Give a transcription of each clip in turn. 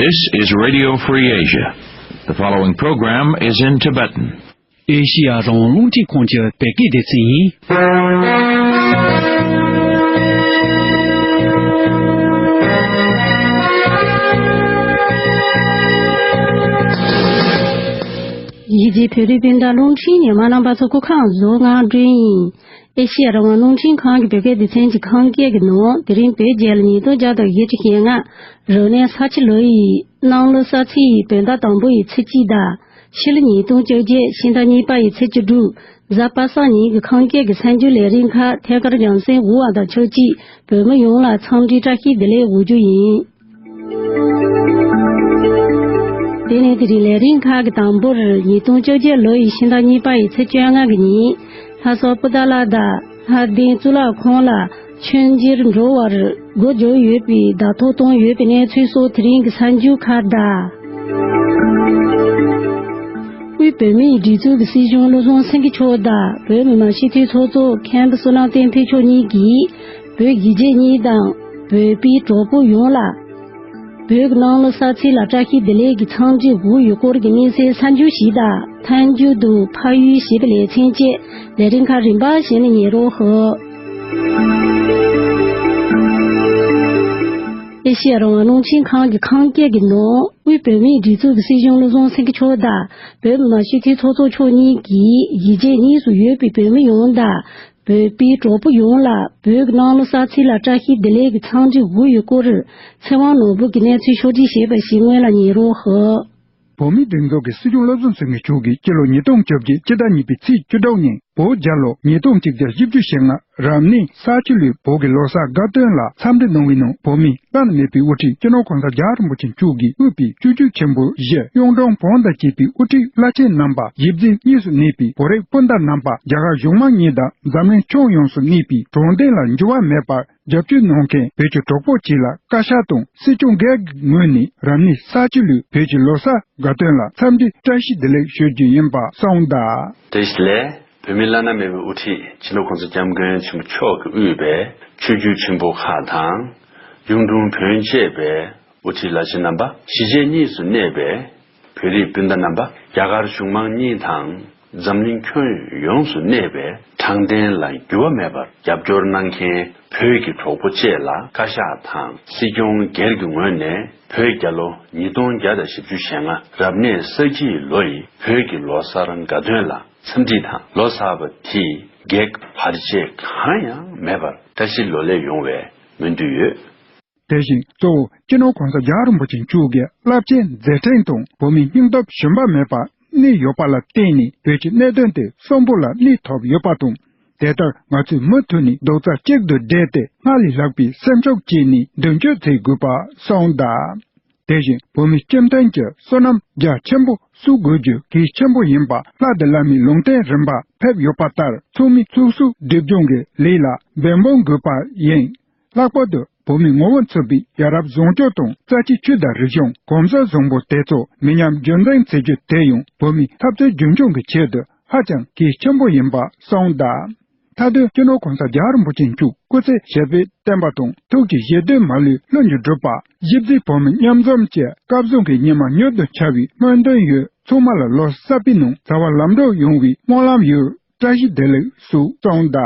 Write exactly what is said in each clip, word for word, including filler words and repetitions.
This is Radio Free Asia. The following program is in Tibetan. ཨེ་ཤི་ཡ་རང་དབང་རླུང་འཕྲིན་ཁང་གི་བོད་སྐད་སྡེ་ཚན་ཡིན། གཞིས་བྱེས་བོད་རིགས་སྤུན་ཟླ་རླུང་འཕྲིན་ནས་མ་ནམ་པ་ཚོ་སྐུ་ཁམས་བཟང་། ང་སྒྲོན་ཡིན། ཨེ་ཤི་ཡ་རང་དབང་རླུང་འཕྲིན་ཁང་གི་བོད་སྐད་སྡེ་ཚན་གྱི་ཁམས་སྐད་ཀྱི་ནང་དེ་རིང་བོད་རྒྱལ་ལོ་ཉིས་སྟོང་བརྒྱ་དང་བཞི་བཅུ་ཞེ་ལྔ། རབ་གནས་ས་བྱི་ལོ་ཡི་གནམ་ལོ་གསར་ཚེས་ཡི་བོད་ཟླ་དང་པོ་ཡི་ཚེས་གཅིག་དང་། ཕྱི་ལོ་ཉིས་སྟོང་བཅོ་བརྒྱད་ཕྱི་ཟླ་གཉིས་པ་ཡི་ཚེས་བཅུ་དྲུག་གཟའ་པ་སངས་ཉིན་གྱི་ཁམས་སྐད་ཀྱི་གསར་འགྱུར་ལས་རིམ་ཁག་ཐད་ཀར་རྒྱང་སྲིང་འགོ་བ་དང་ཆབས་ཅིག་བོད་མི་ཡོངས་ལ་འཚམས་འདྲི་བཀྲ་ཤིས་བདེ་ལེགས་འབོད་རྒྱུ་ཡིན། དེ་ནས་དེ་རིང་ལས་རིམ་ཁག་གི་དང་པོར་ཉིས་སྟོང་བཅོ་བརྒྱད་ལོ་ཡི་ཕྱི་ཟླ་གཉིས་པ་ཡི་ཚེས་བཅོ་ལྔ་གི་ཉིན། ལྷ་ས་སྤུ་ན་ཁ་དང་ལྷ་ལྡན་གཙུག་ལག་ཁང་ལ་མཆོད་མཇལ་འགྲོ་བར་སྒོ་རྒྱག་ཡོད་པའི་བརྡ་ཐོ་བཏང་ཡོད་པའི་གནས་ཚུལ་སོགས་དེ་རིང་གི་གསར་འགྱུར་ཁག་དང་། དབུས་བོད་མིའི་སྒྲིག་འཛུགས་ཀྱི་སྲིད་སྐྱོང་བློ་བཟང་སེང་གེ་མཆོག་དང་བོད་མི་མང་སྤྱི་འཐུས་ཚོགས་གཙོ་མཁན་པོ་བསོད་ནམས་བསྟན་འཕེལ་མཆོག་གཉིས་ཀྱིས་བོད་གཞིས་བྱེས་གཉིས་དང་བོད་པའི་གྲོགས་པོ་ཡོངས་ལ། བོད་ཀྱི་གནམ་ལོ་གསར་ཚེས་ལ་བཀྲ་ཤིས་བདེ་ལེགས་ཀྱི་འཚམས་འདྲི་འབུལ་ཡོད་སྐོར་གྱི་གནས་ཚུལ་གསར་འགྱུར་ཞིག་དང་། ཐད་མཇུག་ཏུ་ཕ་ཡུལ་ཞེས་པའི་ལེ་ཚན་བཅས་ལས་རིམ་ཁག་རིམ་པ་བཞིན་ཉན་རོགས་ཞུ། ཨེ་ཤེ་ཡ་རང་དབང་རླུང་འཕྲིན་ཁང་གི་ཁམས་སྐད་ཀྱི་ནང་དབུས་བོད་མིའི་སྒྲིག་འཛུགས་ཀྱི་སྲིད་སྐྱོང་བློ་བཟང་སེང་གེ་མཆོག་དང་བོད་མི་མང་སྤྱི་འཐུས་ཚོགས་གཙོ་མཆོག་གཉིས་ཀྱིས་གཞིས་བྱེས་གཉིས་སུ་ཡོད་པའི་བོད་མི་ཡོངས་དང་། བོད་པའི་གྲོགས་པོ་ཡོངས་ལ་བོད་ཀྱི་གནམ་ལོ་གསར་ཚེས་ལ་བཀྲ་ཤིས་བདེ་ལེགས་ཀྱི་འཚམས་འདྲི་འབུལ་ཡོད་སྐོར་ཚེ་དབང་ནོར་བུ་གིས་གནས་ཚུལ་ཕྱོགས་སྒྲིག་བྱས་པ་ཞིག་སྔོན་ལ་ཉན་རོགས་ཞུ། བོད་མིའི་སྒྲིག་འཛུགས་ཀྱི་སྲིད་སྐྱོང་བློ་བཟང་སེང་གེ་མཆོག་གིས་སྤྱི་ལོ་ཉིས་སྟོང་བཅོ་བརྒྱད་སྤྱི་ཟླ་གཉིས་པའི་ཚེས་བཅུ་དྲུག་ཉིན་བོད་རྒྱལ་ལོ་ཉིས་སྟོང་གཅིག་བརྒྱ་བཞི་བཅུ་ཞེ་ལྔ་རབ་གནས་ས་བྱི་ལོའི་བོད་ཀྱི་ལོ་གསར་དགའ་སྟོན་ལ་འཚམས་འདྲི་གནང་བའི་ནང་བོད་མིའི་བླ་ན་མེད་པའི་དབུ་ཁྲིད་སྤྱི་ནོར་གོང་ས་རྒྱལ་བ་རིན་པོ་ཆེ་མཆོག་གིས་དབུས་པའི་སྤྱི་སྤྱོད་ཆེན་པོ་བཞི་གཡུང་དྲུང་བོན་དང་བཅས་པའི་དབུ་ཁྲིད་བླ་ཆེན་རྣམ་པ། གཞིས་བྱེས་གཉིས་སུ་གནས་པའི་བོད་རིགས་སྤུན་ཟླ་རྣམ་པ། རྒྱ་གར་གཞུང་མང་གཉིས་དང་འཛམ་གླིང་ཕྱོགས་ཡོངས་སུ་གནས་པའི་དྲང་བདེན་ལ་འགྱུར་བ་མེད་པར་རྒྱབ་སྐྱོར་གནང་མཁན་བོད་ཀྱི་གྲོགས་པོ་བཅས་ལ་བཀའ་ཤག་དང་སྲིད་སྐྱོང་སྒེར་གྱི་ངོས་ནས་རབ་གནས་ས་བྱི་ལོའི་བོད་ཀྱི་ལོ་གསར་དགའ་སྟོན་ལ་འཚམས་འདྲི་བཀྲ་ཤིས་བདེ་ལེགས་ཞུ་རྒྱུ་ཡིན་པ་གསུངས་གདའ། བཀྲ་ཤིས་བདེ་ལེགས། བོད་མིའི་བླ་ན་མེད་པའི་དབུ་ཁྲིད་སྤྱི་ནོར་༸གོང་ས་༸སྐྱབས་མགོན་ཆེན་པོ་མཆོག་གིས་དབུས་པའི་ཆོས་བརྒྱུད་ཆེན་པོ་ཁག་དང་། གཡུང་དྲུང་བོན་བཅས་པའི་དབུ་ཁྲིད་བླ་ཆེན་རྣམ་པ། གཞིས་བྱེས་གཉིས་སུ་གནས་པའི་བོད་རིགས་སྤུན་ཟླ་རྣམ་པ། རྒྱ་གར་གཞུང་མང་གཉིས་དང་འཛམ་གླིང་ཁྱོན་ཡོངས་སུ་གནས་པའི་དྲང་བདེན་ལ་འགྱུར་བ་མེད་པར་རྒྱབ་སྐྱོར་གནང་མཁན་བོད་ཀྱི་གྲོགས་པོ་བཅས་ལ་བཀའ་ཤག་དང་སྲིད་སྐྱོང་སྒེར་གྱི་ངོས་ནས་བོད་རྒྱལ་ལོ་ཉིས་སྟོང་བརྒྱ་དང་བཞི་བཅུ་ཞེ་ལྔ་རབ་གནས་ས་བྱི་ལོ་ཡི་བོད་ཀྱི་ལོ་གསར་དགའ་སྟོན་ལ་འཚམས་འདྲི་དང་ལོ་གསར་པ་དེས་གེགས་བར་ཆད་གང་ཡང་མེད་པར་བཀྲ་ཤིས་ལོ་ལེགས་ཡོང་བའི་སྨོན་འདུན་ཡོད། དེ་བཞིན་གཙོ་བོ་སྤྱི་ནོར་༸གོང་ས་༸རྒྱལ་བ་རིན་པོ་ཆེ་མཆོག་གི་རླབས་ཆེན་མཛད་འཕྲིན་དང་བོད་མིའི་སྙིང་སྟོབས་ཞུམ་པ་མེད་པར་གནས་ཡོད་པ་ལ་བརྟེན་ནས་བོད་ཀྱི་གནད་དོན་དེ་གསོན་པོ་ལ་གནས་ཐུབ་ཡོད་པ་དང་། དེ་ལྟར་ང་ཚོས་མུ་མཐུད་ནས་རྡོག་རྩ་གཅིག་ཏུ་བསྒྲིལ་ཏེ་སྔར་ལས་ལྷག་པའི་སེམས་ཤུགས་བསྐྱེད་ནས་མདུན་སྐྱོད་མཛད་དགོས་པ་གསུངས་གདའ། དེ་བཞིན་བོད་མིའི་སྤྱི་མཐུན་གྱི་བསོད་ནམས་རྒྱ་ཆེན་པོ་བསུ་དགོས་རྒྱུ་གལ་ཆེན་པོ་ཡིན་པ། ལྷ་དང་བླ་མའི་ལུང་བསྟན་རིམ་པ་ཕེབས་ཡོད་པ་ལྟར་ཚོགས་མིའི་ཚོགས་གཙོ་སྒྲིབ་སྦྱོང་གི་ལས་ལ་འབད་འབུངས་དགོས་པ་ཡིན། ལྷག་པར་དུ་བོད་མིའི་ངོ་བོ་མཚོན་པའི་ཡ་རབས་བཟང་སྤྱོད་དང་རྩ་ཆེའི་ཆོས་དང་རིག་གཞུང་གོམས་སྲོལ་བཟང་པོ་དེ་ཚོ་མི་ཉམས་རྒྱུན་འཛིན་བྱེད་རྒྱུ་དེ་ཡང་བོད་མིའི་འཐབ་རྩོད་རྒྱུན་འཁྱོངས་ཀྱི་ཆེད་དུ་ཧ་ཅང་གལ་ཆེན་པོ་ཡིན་པ་གསུངས་གདའ། མཐའ་དོན་སྤྱི་ནོར་༸གོང་ས་༸རྒྱལ་བ་རིན་པོ་ཆེ་མཆོག་སྐུ་ཚེ་ཞབས་པད་བརྟན་པ་དང་ཐུགས་ཀྱི་བཞེད་དོན་མ་ལུས་ལྷུན་གྱིས་གྲུབ་པ། གཞིས་བྱེས་བོད་མི་མཉམ་འཛོམས་བཅས་སྐལ་བཟང་གི་ཉི་མ་མྱུར་དུ་འཆར་བའི་སྨོན་འདུན་ཡོད། ཚང་མ་ལ་ལོ་གསར་པའི་ནང་བྱ་བ་ལམ་འགྲོ་ཡོང་བའི་སྨོན་ལམ་ཡོད། བཀྲ་ཤིས་བདེ་ལེགས་སུ་གསུངས་གདའ།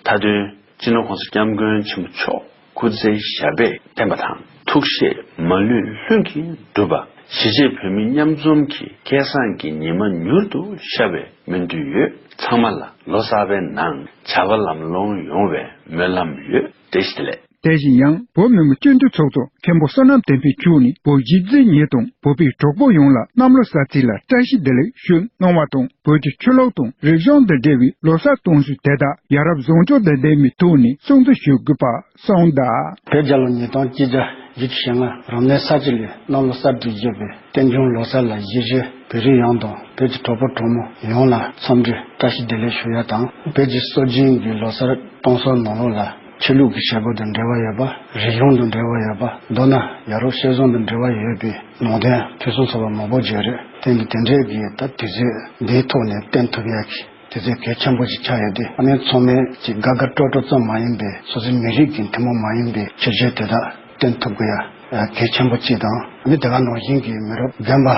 མཐའ་དོན་སྤྱི་ནོར་༸གོང་ས་༸སྐྱབས་མགོན་ཆེན་པོ་མཆོག་སྐུ་ཚེ་ཞབས་པད་བརྟན་པ་དང་ཐུགས་བཞེད་མ་ལུས་ལྷུན་གྱིས་གྲུབ་པ། གཞིས་བྱེས་བོད་མི་མཉམ་འཛོམས་ཀྱི་སྐལ་བཟང་གི་ཉི་མ་མྱུར་དུ་ཤར་བའི་སྨོན་འདུན་ཡོད། ཚང་མ་ལ་ལོ་གསར་པའི་ནང་བྱ་བ་ལམ་ལྷོང་ཡོང་བའི་སྨོན་ལམ་ཡོད། བཀྲ་ཤིས་བདེ་ལེགས། དེ་བཞིན་ཡང་བོད་མི་མང་སྤྱི་འཐུས་ཚོགས་གཙོ་མཁན་པོ་བསོད་ནམས་བསྟན་འཕེལ་མཆོག་ནས་བོད་གཞིས་བྱེས་གཉིས་དང་བོད་པའི་གྲོགས་པོ་ཡོངས་ལ་གནམ་ལོ་གསར་ཚེས་ལ་བཀྲ་ཤིས་བདེ་ལེགས་ཞུ་གནང་བ་དང་། བོད་ཀྱི་ཆོས་ལུགས་དང་རིག་གཞུང་དང་འབྲེལ་བའི་ལོ་གསར་གཏོང་ཚུལ་དེ་དག་ཡ་རབས་བཟང་སྤྱོད་དང་ལྡན་པའི་ཐོག་ནས་སྲུང་བརྩི་ཞུ་དགོས་པ་གསུངས་གདའ། བོད་རྒྱལ་ལོ་ཉིས་སྟོང་གཅིག་བརྒྱ་བཞི་བཅུ་ཞེ་ལྔ་རབ་གནས་ས་བྱི་ལོའི་གནམ་ལོ་གསར་བསྒྲིགས་བརྗོད་པའི་རྟེན་འབྱུང་ལོ་གསར་ལ་གཞིས་བྱེས་བོད་རིགས་ཡོངས་དང་བོད་ཀྱི་གྲོགས་པོ་གྲོགས་མོ་ཡོངས་ལ་འཚམས་འདྲི་བཀྲ་ཤིས་བདེ་ལེགས་ཞུ་ཡ་དང་། བོད་ཀྱི་སྲོལ་རྒྱུན་གྱི་ལོ་གསར་གཏོང་སྲོལ་ནང་ལོགས་ལ་ཆོས་ལུགས་ཀྱི་བྱེད་སྒོ་དང་འབྲེལ་བ་ཡོད་པ། རིག་གཞུང་དང་འབྲེལ་བ་ཡོད་པ། མདོར་ན་ཡ་རབས་སྤྱོད་བཟང་དང་འབྲེལ་བ་ཡོད་པའི་ནང་དོན་ཕུན་སུམ་ཚོགས་པ་མང་པོ་བརྗོད་རེད། དེ་འདི་དེ་འདྲའི་གི་ད་དུས་ཚོད་འདིའི་ཐོག་ནས་བསྟན་ཐུབ་ཡ་གི་དུས་ཚོད་གལ་ཆེན་པོ་ཞིག་ཆགས་ཡོད་དུས། ཨ་ནི་ཚང་མས་ཅིག་དགའ་དགའ་སྤྲོ་སྤྲོ་ཙམ་མ་ཡིན་པའི་སོ་སོའི་མི་རིགས་ཀྱི་ཐུན་མོང་མ་ཡིན་པའི་ཁྱད་ཆོས་དེ་དག་བསྟན་ཐུབ་དགོས་ཡ། གལ་ཆེན་པོ་གཅིག་དང་། ཨ་ནི་དེ་ག་ནང་བཞིན་གྱི་མི་རབས་རྒན་པ་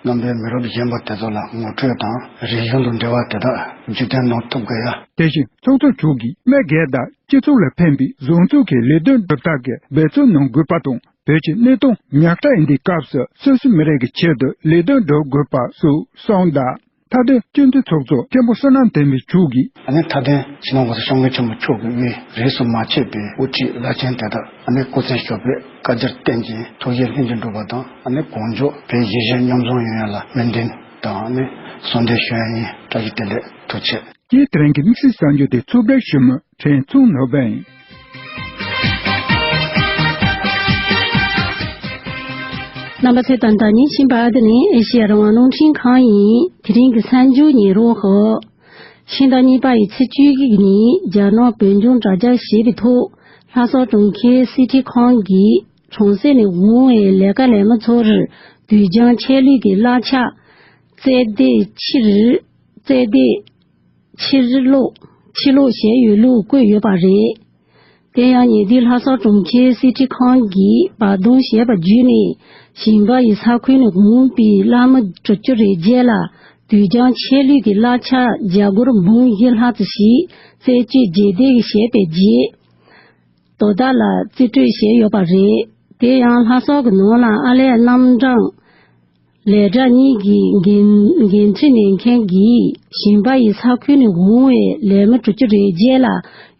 རྣམ་པའི་མི་རབས་གཞོན་པ་དེ་ཚོ་ལ་ངོ་སྤྲོད་དང་རིག་གཞུང་དང་འབྲེལ་བ་དེ་དག་བརྒྱུད་འདེད་གནང་ཐུབ་དགོས་ཡ། དེ་བཞིན་ཚོགས་གཙོ་མཆོག་གིས་སྨད་རྒྱལ་དང་སྤྱི་ཚོགས་ལ་ཕན་པའི་བཟོ་འཛུགས་ཀྱི་ལས་དོན་སྒྲུབ་སྟངས་ཀྱི་འབད་བརྩོན་གནང་དགོས་པ་དང་། བོད་ཀྱི་གནས་སྟངས་ཉག་ཕྲ་ཡིན་དུས་སྐབས་སུ་སོ་སོའི་མི་རིགས་ཀྱི་ཆེད་དུ་ལས་དོན་སྒྲུབ་དགོས་པ་སོགས་གསུངས་གདའ། མཐའ་དོན་སྤྱི་འཐུས་ཚོགས་གཙོ་མཁན་པོ་བསོད་ནམས་བསྟན་འཕེལ་མཆོག་གིས། ཨ་ནི་མཐའ་དོན་སྤྱི་ནོར་༸གོང་ས་༸སྐྱབས་མགོན་ཆེན་པོ་མཆོག་གིས་དབུས་རིས་སུ་མ་ཆད་པའི་དབུ་ཁྲིད་བླ་ཆེན་དེ་དག་ཨ་ནི་སྐུ་ཚེ་ཞབས་པད་བསྐལ་བརྒྱར་བརྟན་ཅིང་ཐུགས་བཞེད་ལྷུན་གྱིས་འགྲུབ་པ་དང་། ཨ་ནི་གང་མགྱོགས་བོད་གཞིས་བྱེས་མཉམ་འཛོམས་ཡོང་ཡ་ལ་སྨོན་འདུན་དང་ཨ་ནི་གསོལ་འདེབས་ཞུ་ཡ་ཡིན། བཀྲ་ཤིས་བདེ་ལེགས། ཐུགས་རྗེ་ཆེ། དེའི་དེ་རིང་གི་དམིགས་བསལ་གསར་འགྱུར་དེ་ཚོགས་སྒྲིག་ཞུ་མི་ཁྲེན་ཚུང་ནོར་བུ་ཡིན། རྣམ་པ་ཚོས་ད་ལྟ་ཉན་བཞིན་པ་འདི་ནི་ཨེ་ཤེ་ཡ་རང་དབང་རླུང་འཕྲིན་ཁང་ཡིན། དེ་རིང་གི་གསར་འགྱུར་ཉན་རོགས་ཞུ། ཕྱི་ཟླ་གཉིས་པ་ཡི་ཚེས་བཅུ་དགུ་གི་ཉིན་རྒྱ་ནག་བོད་ལྗོངས་དྲ་རྒྱར་བཞེས་པའི་ཐོག་ལྷ་ས་གྲོང་ཁྱེར་སི་ཁྲོན་ཁང་གི་གྲོང་གསེབ་ནས་འོང་བའི་ལས་ཀ་ལས་མི་ཚོར་དུས་འགྱངས་ཆད་ལུས་ཀྱི་གླ་ཆ་རྩེ་ལྡེ་ཕྱིར་རྩེ་ལྡེ་ཕྱིར་སློག་ཕྱིར་སློག་བྱས་ཡོད་ལུགས་བཀོད་ཡོད་པ་རེད། དེ་ཡང་ཉེ་དུས་ལྷ་ས་གྲོང་ཁྱེར་སི་ཁྲོན་ཁང་གིས་བར་འདུམ་བྱས་པ་བརྒྱུད་ནས་ཞིང་པ་ཡི་ས་ཁུལ་ནས་འོངས་པའི་གླ་མི་དྲུག་ཅུ་རེ་བརྒྱད་ལ་དུས་འགྱངས་ཆད་ལུས་ཀྱི་གླ་ཆ་རྒྱ་སྒོར་འབུམ་བཞི་ལྷག་ཙམ་ཞིག་རྩད་གཅོད་རྗེས་འདེད་བྱས་པའི་རྗེས། དོ་བདག་ལ་རྩིས་སྤྲོད་བྱས་ཡོད་པ་རེད། དེ་ཡང་ལྷ་ས་གི་ནང་ལ་ཨར་ལས་རྣམ་གྲངས་ལས་གྲྭ་གཉིས་ཀྱི་འགན་འགན་འཁྲི་ལེན་མཁན་གྱིས་ཞིང་པ་ཡི་ས་ཁུལ་ནས་འོང་བའི་ལས་མི་དྲུག་ཅུ་རེ་བརྒྱད་ལ་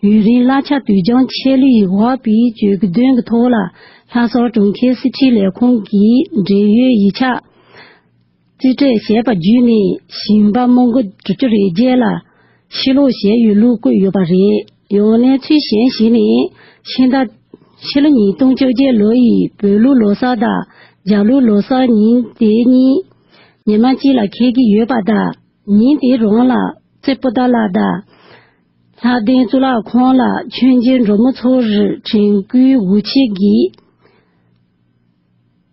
ཡུན་རིང་གླ་ཆ་དུས་འགྱངས་ཆད་ལུས་ཡིན་པའི་བར་པའི་བཅོས་སྒྲིག་དོན་གྱི་ཐོག་ལ་ལྷ་ས་གྲོང་ཁྱེར་སྲིད་ཁྲིའི་ལས་ཁུངས་ཀྱིས་འབྲེལ་ཡོད་ཡིག་ཆ། རྩིས་སྤྲོད་བྱས་པ་བརྒྱུད་ནས་ཞིང་པ་མི་མགོ་དྲུག་ཅུ་རེ་བརྒྱད་ལ་ཕྱིར་སློག་བྱས་ཡོད་ལུགས་བཀོད་ཡོད་པ་རེད། ཡང་གནས་ཚུལ་གཞན་ཞིག་ནི་ཕྱི་ཟླ་ཕྱི་ལོ་ཉིས་སྟོང་བཅོ་བརྒྱད་ལོ་ཡི་བོད་ལུགས་ལོ་གསར་དང་རྒྱ་ལུགས་ལོ་གསར་ཉིན་དེ་གཉིས་ཉི་མ་གཅིག་ལ་འཁེལ་གྱི་ཡོད་པ་དང་། ཉིན་དེའི་རིང་ལ་རྩེ་པོ་ཏཱ་ལ་དང་ལྷ་ལྡན་གཙུག་ལག་ཁང་ལ་མཆོད་མཇལ་འགྲོ་མི་ཚོར་དྲན་སྐུལ་དགོས་ཆེད་ཀྱི་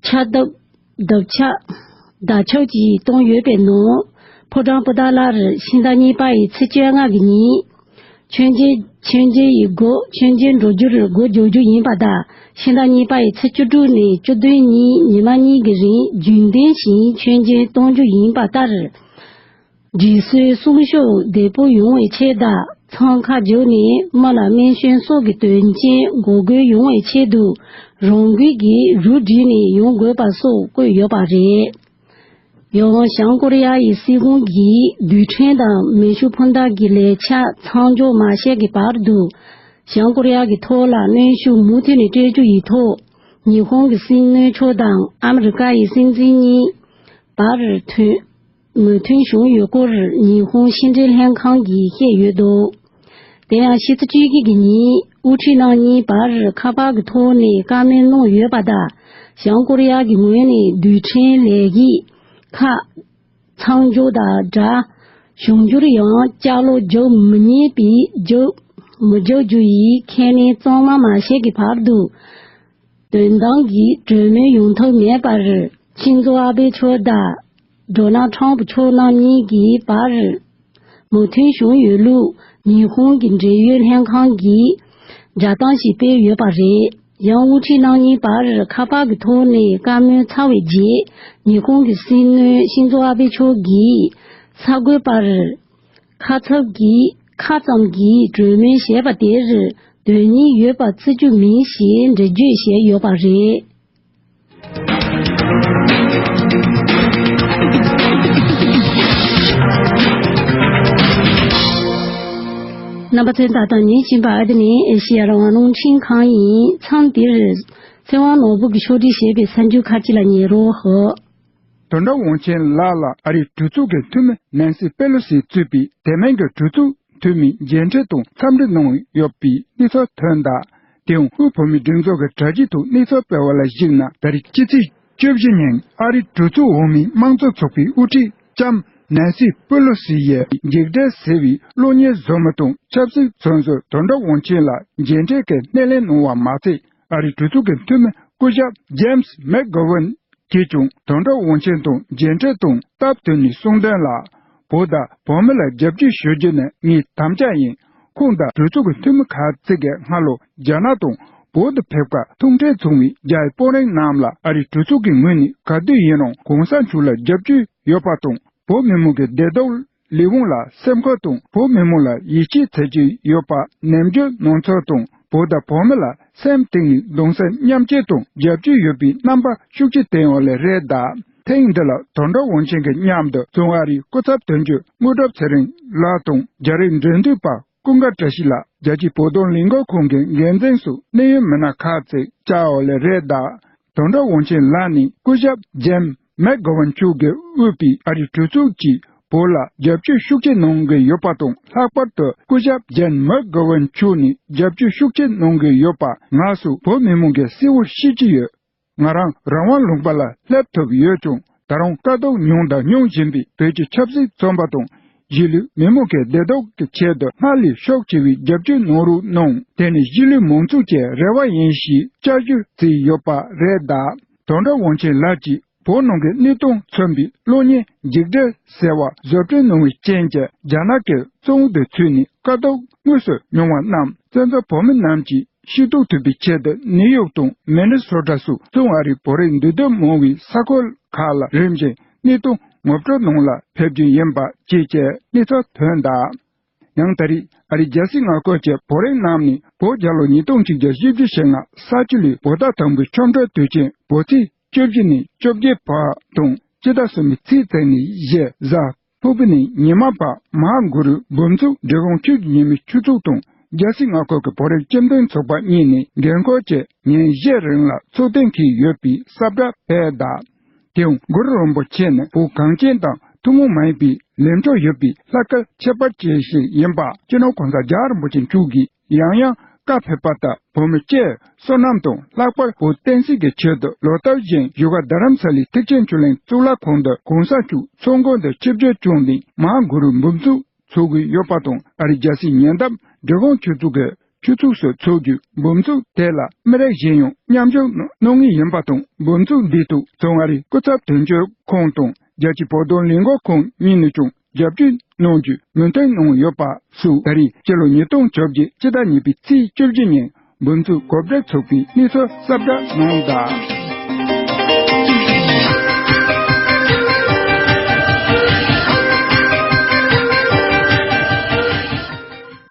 ཕྱག་བརྡབ་བརྡབ་ཆག་བརྡབ་ཆག་ཅིག་བཏང་ཡོད་པའི་ནང་། ཕོ་བྲང་པོ་ཏཱ་ལར་ཕྱི་ཟླ་གཉིས་པ་ཡི་ཚེས་བཅོ་ལྔ་གི་ཉིན། མཆོད་མཇལ་མཆོད་མཇལ་ཡི་སྒོ་མཆོད་མཇལ་འགྲོ་རྒྱུར་སྒོ་རྒྱག་རྒྱུ་ཡིན་པ་དང་། ཕྱི་ཟླ་གཉིས་པ་ཡི་ཚེས་བཅུ་དྲུག་ནས་བཅུ་བདུན་ཉིན་ཉི་མ་གཉིས་ཀྱི་རིང་རྒྱུན་ལྡན་བཞིན་མཆོད་མཇལ་གཏོང་རྒྱུ་ཡིན་པ་ལྟར། སྒྲིག་སྲོལ་སྲུང་སྐྱོབ་བདེ་པོ་ཡོང་བའི་ཆེད་དང་། འཚང་ཁ་རྒྱག་ནས་མི་ལ་སྨན་ཞོན་སོགས་ཀྱི་དོན་རྐྱེན་འགོག་རྒོལ་ཡོང་བའི་ཆེད་དུ་རང་འགུལ་གྱིས་རུ་བསྒྲིགས་ནས་ཡོང་དགོས་པ་སོགས་བཀོད་ཡོད་པ་རེད། ཡང་བྱང་ཀོ་རི་ཡ་ཡི་སྲིད་ཁང་གིས་རྡུལ་ཕྲན་དང་མེ་ཤུགས་འཕུར་མདའ་གི་ལས་འཆར་མཚམས་འཇོག་མ་བྱས་ཀྱི་བར་དུ། བྱང་ཀོ་རི་ཡ་གི་ཐོག་ལ་གནོན་ཤུགས་མུ་མཐུད་ནས་སྤྲོད་རྒྱུ་ཡི་ཐོག་ཉི་ཧོང་གི་སྲིད་བློན་མཆོག་དང་ཨ་མི་རི་ཀ་ཡི་སྲིད་འཛིན་གཉིས་བར་མཐུན། མོས་མཐུན་བྱུང་ཡོད་སྐོར་ཉི་ཧོང་ཕྱི་འབྲེལ་ལྷན་ཁང་གིས་བཤད་ཡོད་འདུག་དེ་ཡང་ཕྱི་ཚེས་བཅུ་དགུ་གི་ཉིན་དབུ་ཁྲིད་རྣམ་གཉིས་བར་ཁ་པར་གྱི་ཐོག་ནས་བཀའ་མོལ་གནང་ཡོད་པ་དང་། བྱང་ཀོ་རི་ཡ་གི་ངོས་ནས་རྡུལ་ཕྲན་ལས་གཞི་ཁག་མཚམས་འཇོག་དང་སྦྲགས། འབྱུང་འགྱུར་ཡང་བསྐྱར་ལོག་རྒྱག་མི་ཉན་པའི་རྒྱག་མི་རྒྱག་རྒྱུ་ཡི་ཁས་ལེན་གཙང་མ་མ་བྱས་ཀྱི་བར་དུ། དོན་དམ་གྱི་གྲོས་མོལ་ཡོང་ཐབས་མེད་པར། ཤིན་ཛོ་ཨ་བྷེ་མཆོག་དང་ཌོ་ནལ་ཁྲམ་ཕུ་མཆོག་རྣམ་གཉིས་ཀྱི་བར་མོས་མཐུན་བྱུང་ཡོད་ལུགས་ཉི་ཧོང་གི་འབྲེལ་ཡོད་ལྷན་ཁང་གིས་སྒྲ་གདངས་ཤིག་སྤེལ་ཡོད་པ་རེད། ཡང་དབུ་ཁྲིད་རྣམ་གཉིས་བར་ཁ་པར་གྱི་ཐོག་ནས་བཀའ་མོལ་ཚར་བའི་རྗེས། ཉི་ཧོང་གི་སྲིད་བློན་ཤིན་ཛོ་ཨ་བྷེ་མཆོག་གིས་གསར་འགོད་པར། ཁ་ཚབ་ཀྱིས་ཁ་ཙམ་གྱིས་གྲོས་མོལ་བྱས་པ་དེར་དོན་སྙིང་ཡོད་པ་བརྩི་རྒྱུ་མིན་ཞེས་འགྲེལ་བརྗོད་བྱས་ཡོད་པ་རེད། རྣམ་པ་ཚོས་ད་ལྟ་ཉན་བཞིན་པ་འདི་ནི་ཨེ་ཤེ་ཡ་རང་དབང་རླུང་འཕྲིན་ཁང་ཡིན། མཚམས་འདིར་ཚེ་དབང་ནོར་བུ་གིས་ཕྱོགས་སྒྲིག་བྱས་པའི་གསར་འགྱུར་ཁག་ཅིག་ལ་ཉན་རོགས་ཞུ། དོན་གྲུབ་དབང་ཆེན་ལགས་ལ་ཨ་རིའི་གྲོས་ཚོགས་ཀྱི་འཐུས་མི་ནན་སི་པེ་ལོ་སི་གཙོས་པའི་དེ་མིན་གྱི་གྲོས་ཚོགས་འཐུས་མིས་མཇལ་འཕྲད་དང་འཚམས་འདྲི་གནང་ཡོད་པའི་གནས་ཚུལ་ཐོན་གདའ། དེ་ཡང་དབུས་བོད་མིའི་སྒྲིག་འཛུགས་ཀྱི་དྲ་རྒྱའི་ཐོག་གནས་ཚུལ་སྤེལ་བ་ལ་གཞིགས་ན། ད་རེས་སྤྱི་ཚེས་བཅུ་བཞི་ཉིན་ཨ་རིའི་གྲོས་ཚོགས་འོག་མའི་དམངས་གཙོ་ཚོགས་པའི་དབུ་ཁྲིད་ལྕམ་ནན་སི་པེ་ལོ་སི་ཡིས་འཇིགས་བྲལ་ཟེར་བའི་གློག་བརྙན་བཟོ་མི་དང་ཆབ་སྲིད་བཙོན་ཟུར་དོན་གྲུབ་དབང་ཆེན་ལ་མཇལ་འཕྲད་ཀྱི་སྣེ་ལེན་གནང་བ་མ་ཚད། ཨ་རིའི་གྲོས་ཚོགས་ཀྱི་འཐུས་མི་སྐུ་ཞབས་ཇེམ་སི་མེག་གྷོ་ཝན་གྱིས་ཀྱང་དོན་གྲུབ་དབང་ཆེན་དང་མཇལ་འཕྲད་དང་སྟབས་བསྟུན་ནས་གསུངས་དོན་ལ། བོད་དང་བོད་མི་ལ་རྒྱབ་སྐྱོར་ཞུ་རྒྱུ་ནི་ངའི་དམ་བཅའ་ཡིན། ཁོང་དང་གྲོས་ཚོགས་ཀྱི་འཐུས་མི་ཁག་ཅིག་གིས་སྔ་ལོ་རྒྱ་ནག་དང་ བོད་དུ་ཕེབས་ཁར་ཐུགས་ཁྲལ་བྱུང་བའི་རྒྱ་ཡི་དཔོན་རིགས་རྣམས་ལ་ཨ་རིའི་གྲོས་ཚོགས་ཀྱི་ངོས་ནས་ག་དུས་ཡིན་རུང་གོང་ས་མཆོག་ལ་རྒྱབ་སྐྱོར་ཡོད་པ་དང་། བོད་མི་མང་གི་བདེ་སྡུག་ལས་དབང་ལ་སེམས་ཁུར་དང་། བོད་མི་མང་ལ་ཡིད་ཆེས་ཚད་ཅིག་ཡོད་པ་ནམ་རྒྱུན་ནང་ཚོགས་དང་། བོད་དང་བོད་མི་ལ་སེམས་གཏིང་ནས་གདུང་སེམས་མཉམ་སྐྱེད་དང་རྒྱབ་སྐྱོར་ཡོད་པའི་རྣམ་པ་ཤུགས་ཆེ་བསྟན་ཡོད་ལེ་རེད་གདའ། ཐེངས་འདི་ལ་དོན་གྲུབ་དབང་ཆེན་གྱི་མཉམ་དུ་བཙོན་ཨ་རིའི་སྐུ་ཚབ་དོན་གཅོད་དངོས་གྲུབ་ཚེ་རིང་ལགས་དང་། རྒྱ་རིགས་འབྲེལ་མཐུད་པ་ཀུན་དགའ་བཀྲ་ཤིས་ལགས། རྒྱལ་སྤྱིའི་བོད་དོན་ལས་འགུལ་ཁང་གི་འགན་འཛིན་སོགས་གནད་ཡོད་མི་སྣ་ཁག་ཅིག་བཅར་ཡོད་ལེ་རེད་གདའ། དོན་གྲུབ་དབང་ཆེན་ལགས་ནས་སྐུ་ཞབས་ཇེམ་མེག་གྷོ་ཝན་མཆོག་གིས་དབུས་པའི་ཨ་རིའི་གྲོས་ཚོགས་ཀྱིས་བོད་ལ་རྒྱབ་སྐྱོར་ཤུགས་ཆེ་གནང་གི་ཡོད་པ་དང་། ལྷག་པར་དུ་སྐུ་ཞབས་ཇེམ་མེག་གྷོ་ཝན་མཆོག་ནས་རྒྱབ་སྐྱོར་ཤུགས་ཆེ་གནང་གི་ཡོད་པ་ང་ཚོ་བོད་མི་མང་གིས་གསལ་བོར་ཤེས་ཀྱི་ཡོད། ང་རང་རང་དབང་ལུང་པ་ལ་སླེབས་ཐུབ་ཡོད་ཀྱང་། ད་རུང་དཀའ་སྡུག་མྱངས་དང་མྱོང་བཞིན་པའི་བོད་ཀྱི་ཆབ་སྲིད་བཙོན་པ་དང་། གཞིས་ལུས་མི་མང་གི་བདེ་སྡུག་གི་ཆེད་དུ་སྔར་ལས་ཤུགས་ཆེ་བའི་རྒྱབ་སྐྱོར་གནང་རོགས་གནང་། དེ་ནི་གཞིས་ལུས་མང་ཚོགས་ཀྱི་རེ་བ་ཡིན་ཞེས་བསྐྱར་ཞུ་བྱས་ཡོད་པ་རེད་གདའ། དོན་གྲུབ་དབང་ཆེན་ལགས་ཀྱིས་བོད་ནང་གི་གནས་སྟངས་མཚོན་པའི་གློག་བརྙན་འཇིགས་བྲལ་ཟེར་བ་བཟོ་སྐྲུན་གནང་བའི་རྐྱེན་གྱིས། རྒྱ་ནག་གི་བཙོན་འོག་ཏུ་ཚུད་ནས་དཀའ་སྡུག་དངོས་སུ་མྱོང་བ་རྣམས་བཙན་བྱོལ་བོད་མི་རྣམས་ཀྱིས་ཤེས་རྟོགས་ཐུབ་པའི་ཆེད་དུ། ནིའུ་ཡོག་དང་མི་ནི་སོ་ཊ་སོགས་བཙོན་ཨ་རིའི་བོད་རིགས་འདུས་སྡོད་མང་བའི་ས་ཁུལ་ཁག་ལ་རིམ་བཞིན་གནས་སྟངས་ངོ་སྤྲོད་གནང་ལ་ཕེབས་རྒྱུ་ཡིན་པ་བཅས་ཀྱི་གནས་ཚུལ་ཐོན་གདའ། ཡང་ད་རེས་ཨ་རིའི་རྒྱལ་སྲིད་མངའ་ཁུལ་གྱི་བོད་རིགས་རྣམས་ནས་བོད་རྒྱལ་ལོ་ཉིས་སྟོང་གཅིག་བརྒྱ་བཞི་བཅུ་ཞེ་ལྔ་ས་བཅུ་ལས་བོད་ཟླ་དང་པོའི་ཆོ་འཕྲུལ་དུས་ཆེན་བོད་ཚེས་བཅུ་བཞི་ནས་བཅོ་བརྒྱད་བར་དང་། སྤྱི་ཟླ་གསུམ་པའི་ཚེས་བརྩིགས་ནས་བཞི་གཟའ་ཕུར་བུ་ནས་ཉི་མ་བར་མ་ཧཱ་གུ་རུ་འབུམ་ཚོགས་འབྲི་གུང་ཆོས་ཀྱི་ཉི་མའི་ཆོས་ཚོགས་དང་། རྒྱལ་སྲིད་མངའ་ཁུལ་གྱི་བོད་རིགས་སྤྱི་མཐུན་ཚོགས་པ་གཉིས་ནས་འགན་འཁུར་གྱིས་ཉིན་བཞི་རིང་ལ་ཚོགས་ཐེངས་འཁེལ་ཡོད་པའི་ས་བཀྲ་སྤེལ་གདའ། དེའང་གུ་རུ་རིན་པོ་ཆེ་ནི་བོད་གངས་ཅན་དང་ཐུན་མོང་མ་ཡིན་པའི་ལས་འཕྲོ་ཡོད་པའི་ལྷ་སྐལ་ཁྱད་པར་ཅན་ཞིག་ཡིན་པ་སྤྱི་ནོར་གོང་ས་རྒྱལ་བ་རིན་པོ་ཆེ་མཆོག་གིས་ཡང་ཡང་བཀའ་ཕེབས་པ་ལྟར། བོད་མི་སྤྱི་བསོད་ནམས་དང་། ལྷག་པར་བོད་བསྟན་སྲིད་ཀྱི་ཆེད་དུ་ལོ་ལྟར་བཞིན་བཞུགས་སྒར་རྡ་རམ་ས་ལའི་ཐེག་ཆེན་ཆོས་གླིང་གཙུག་ལག་ཁང་དུ་གོང་ས་མཆོག་ཚོགས་མགོན་དུ་ཆིབས་བསྒྱུར་བསྐྱངས་ནས་མ་ཧཱ་གུ་རུ་འབུམ་ཚོགས་འཚོགས་ཀྱི་ཡོད་པ་དང་། ཨ་རིའི་རྒྱལ་སྲིད་ཉེ་འདབས་འབྲི་གུང་ཆོས་ཚོགས་ཀྱི་ཆོས་ཚོགས་སུ་འཚོགས་རྒྱུའི་འབུམ་ཚོགས་དེ་ལ་མི་རིགས་གཞན་ཡང་མཉམ་ཞུགས་གནང་ངེས་ཡིན་པ་དང་། འབུམ་ཚོགས་འདིའི་ཐོག་བཙོན་ཨ་རིའི་སྐུ་ཚབ་དོན་གཅོད་ཁང་དང་རྒྱལ་སྤྱིའི་བོད་དོན་ལས་འགུལ་ཁང་གཉིས་ནས་ཀྱང་རྒྱབ་སྐྱོར་གནང་རྒྱུའི་མོས་མཐུན་གནང་ཡོད་པ་སོགས། ད་རེས་སྤྱི་ལོ་ཉིས་སྟོང་བཅོ་བརྒྱད་སྤྱི་ཟླ་གཉིས་པའི་ཚེས་བཅུ་བཞི་ཉིན་འབུམ་ཚོགས་གོ་སྒྲིག་ཚོགས་པའི་གནས་ཚུལ་ཟབ་བསྒྲགས་གནང་གདའ།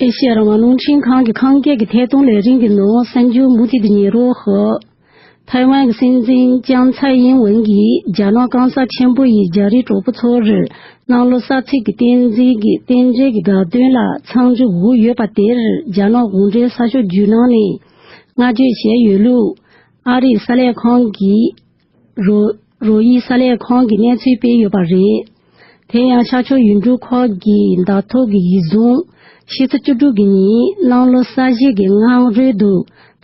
ཨེ་ཤེ་ཡ་རང་དབང་རླུང་འཕྲིན་ཁང་གི་ཁམས་སྐད་ཀྱི་ཐད་གཏོང་ལས་རིམ་གྱི་ནང་གསར་འགྱུར་མུ་མཐུད་དུ་ཉན་རོགས་ཞུ། ཐའེ་ཝན་གྱི་སྲིད་འཛིན་ལྕམ་ཚའེ་ཨིན་ཝེན་གྱིས་རྒྱ་ནག་སྐམ་ས་ཆེན་པོ་ཡི་རྒྱ་རིགས་གྲོགས་པོ་ཚོར་གནམ་ལོ་གསར་ཚེས་ཀྱི་རྟེན་འབྲེལ་གྱི་རྟེན་འབྲེལ་གྱི་དགའ་སྟོན་ལ་འཚམས་འདྲི་འབུལ་ཡོད་པ་དེར། རྒྱ་ནག་གུང་ཁྲན་གསར་ཤོག་བརྒྱུད་ནང་ནས་བསྔགས་བརྗོད་བྱས་ཡོད་ལུགས་ཨ་རིའི་གསར་ལས་ཁང་གིས། རོ་རོ་ཡི་གསར་ལས་ཁང་གིས་གནས་ཚུལ་སྤེལ་ཡོད་པ་རེད། དེ་ཡང་ཤར་ཕྱོགས་ཡུལ་གྲུ་ཁག་གི་བརྡ་ཐོ་གི་ཡིག་ཟུང་ཕྱི་ཚེས་བཅུ་དྲུག་གི་ཉིན་གནམ་ལོ་གསར་བཞད་ཀྱི་སྔ་རོལ་དུ་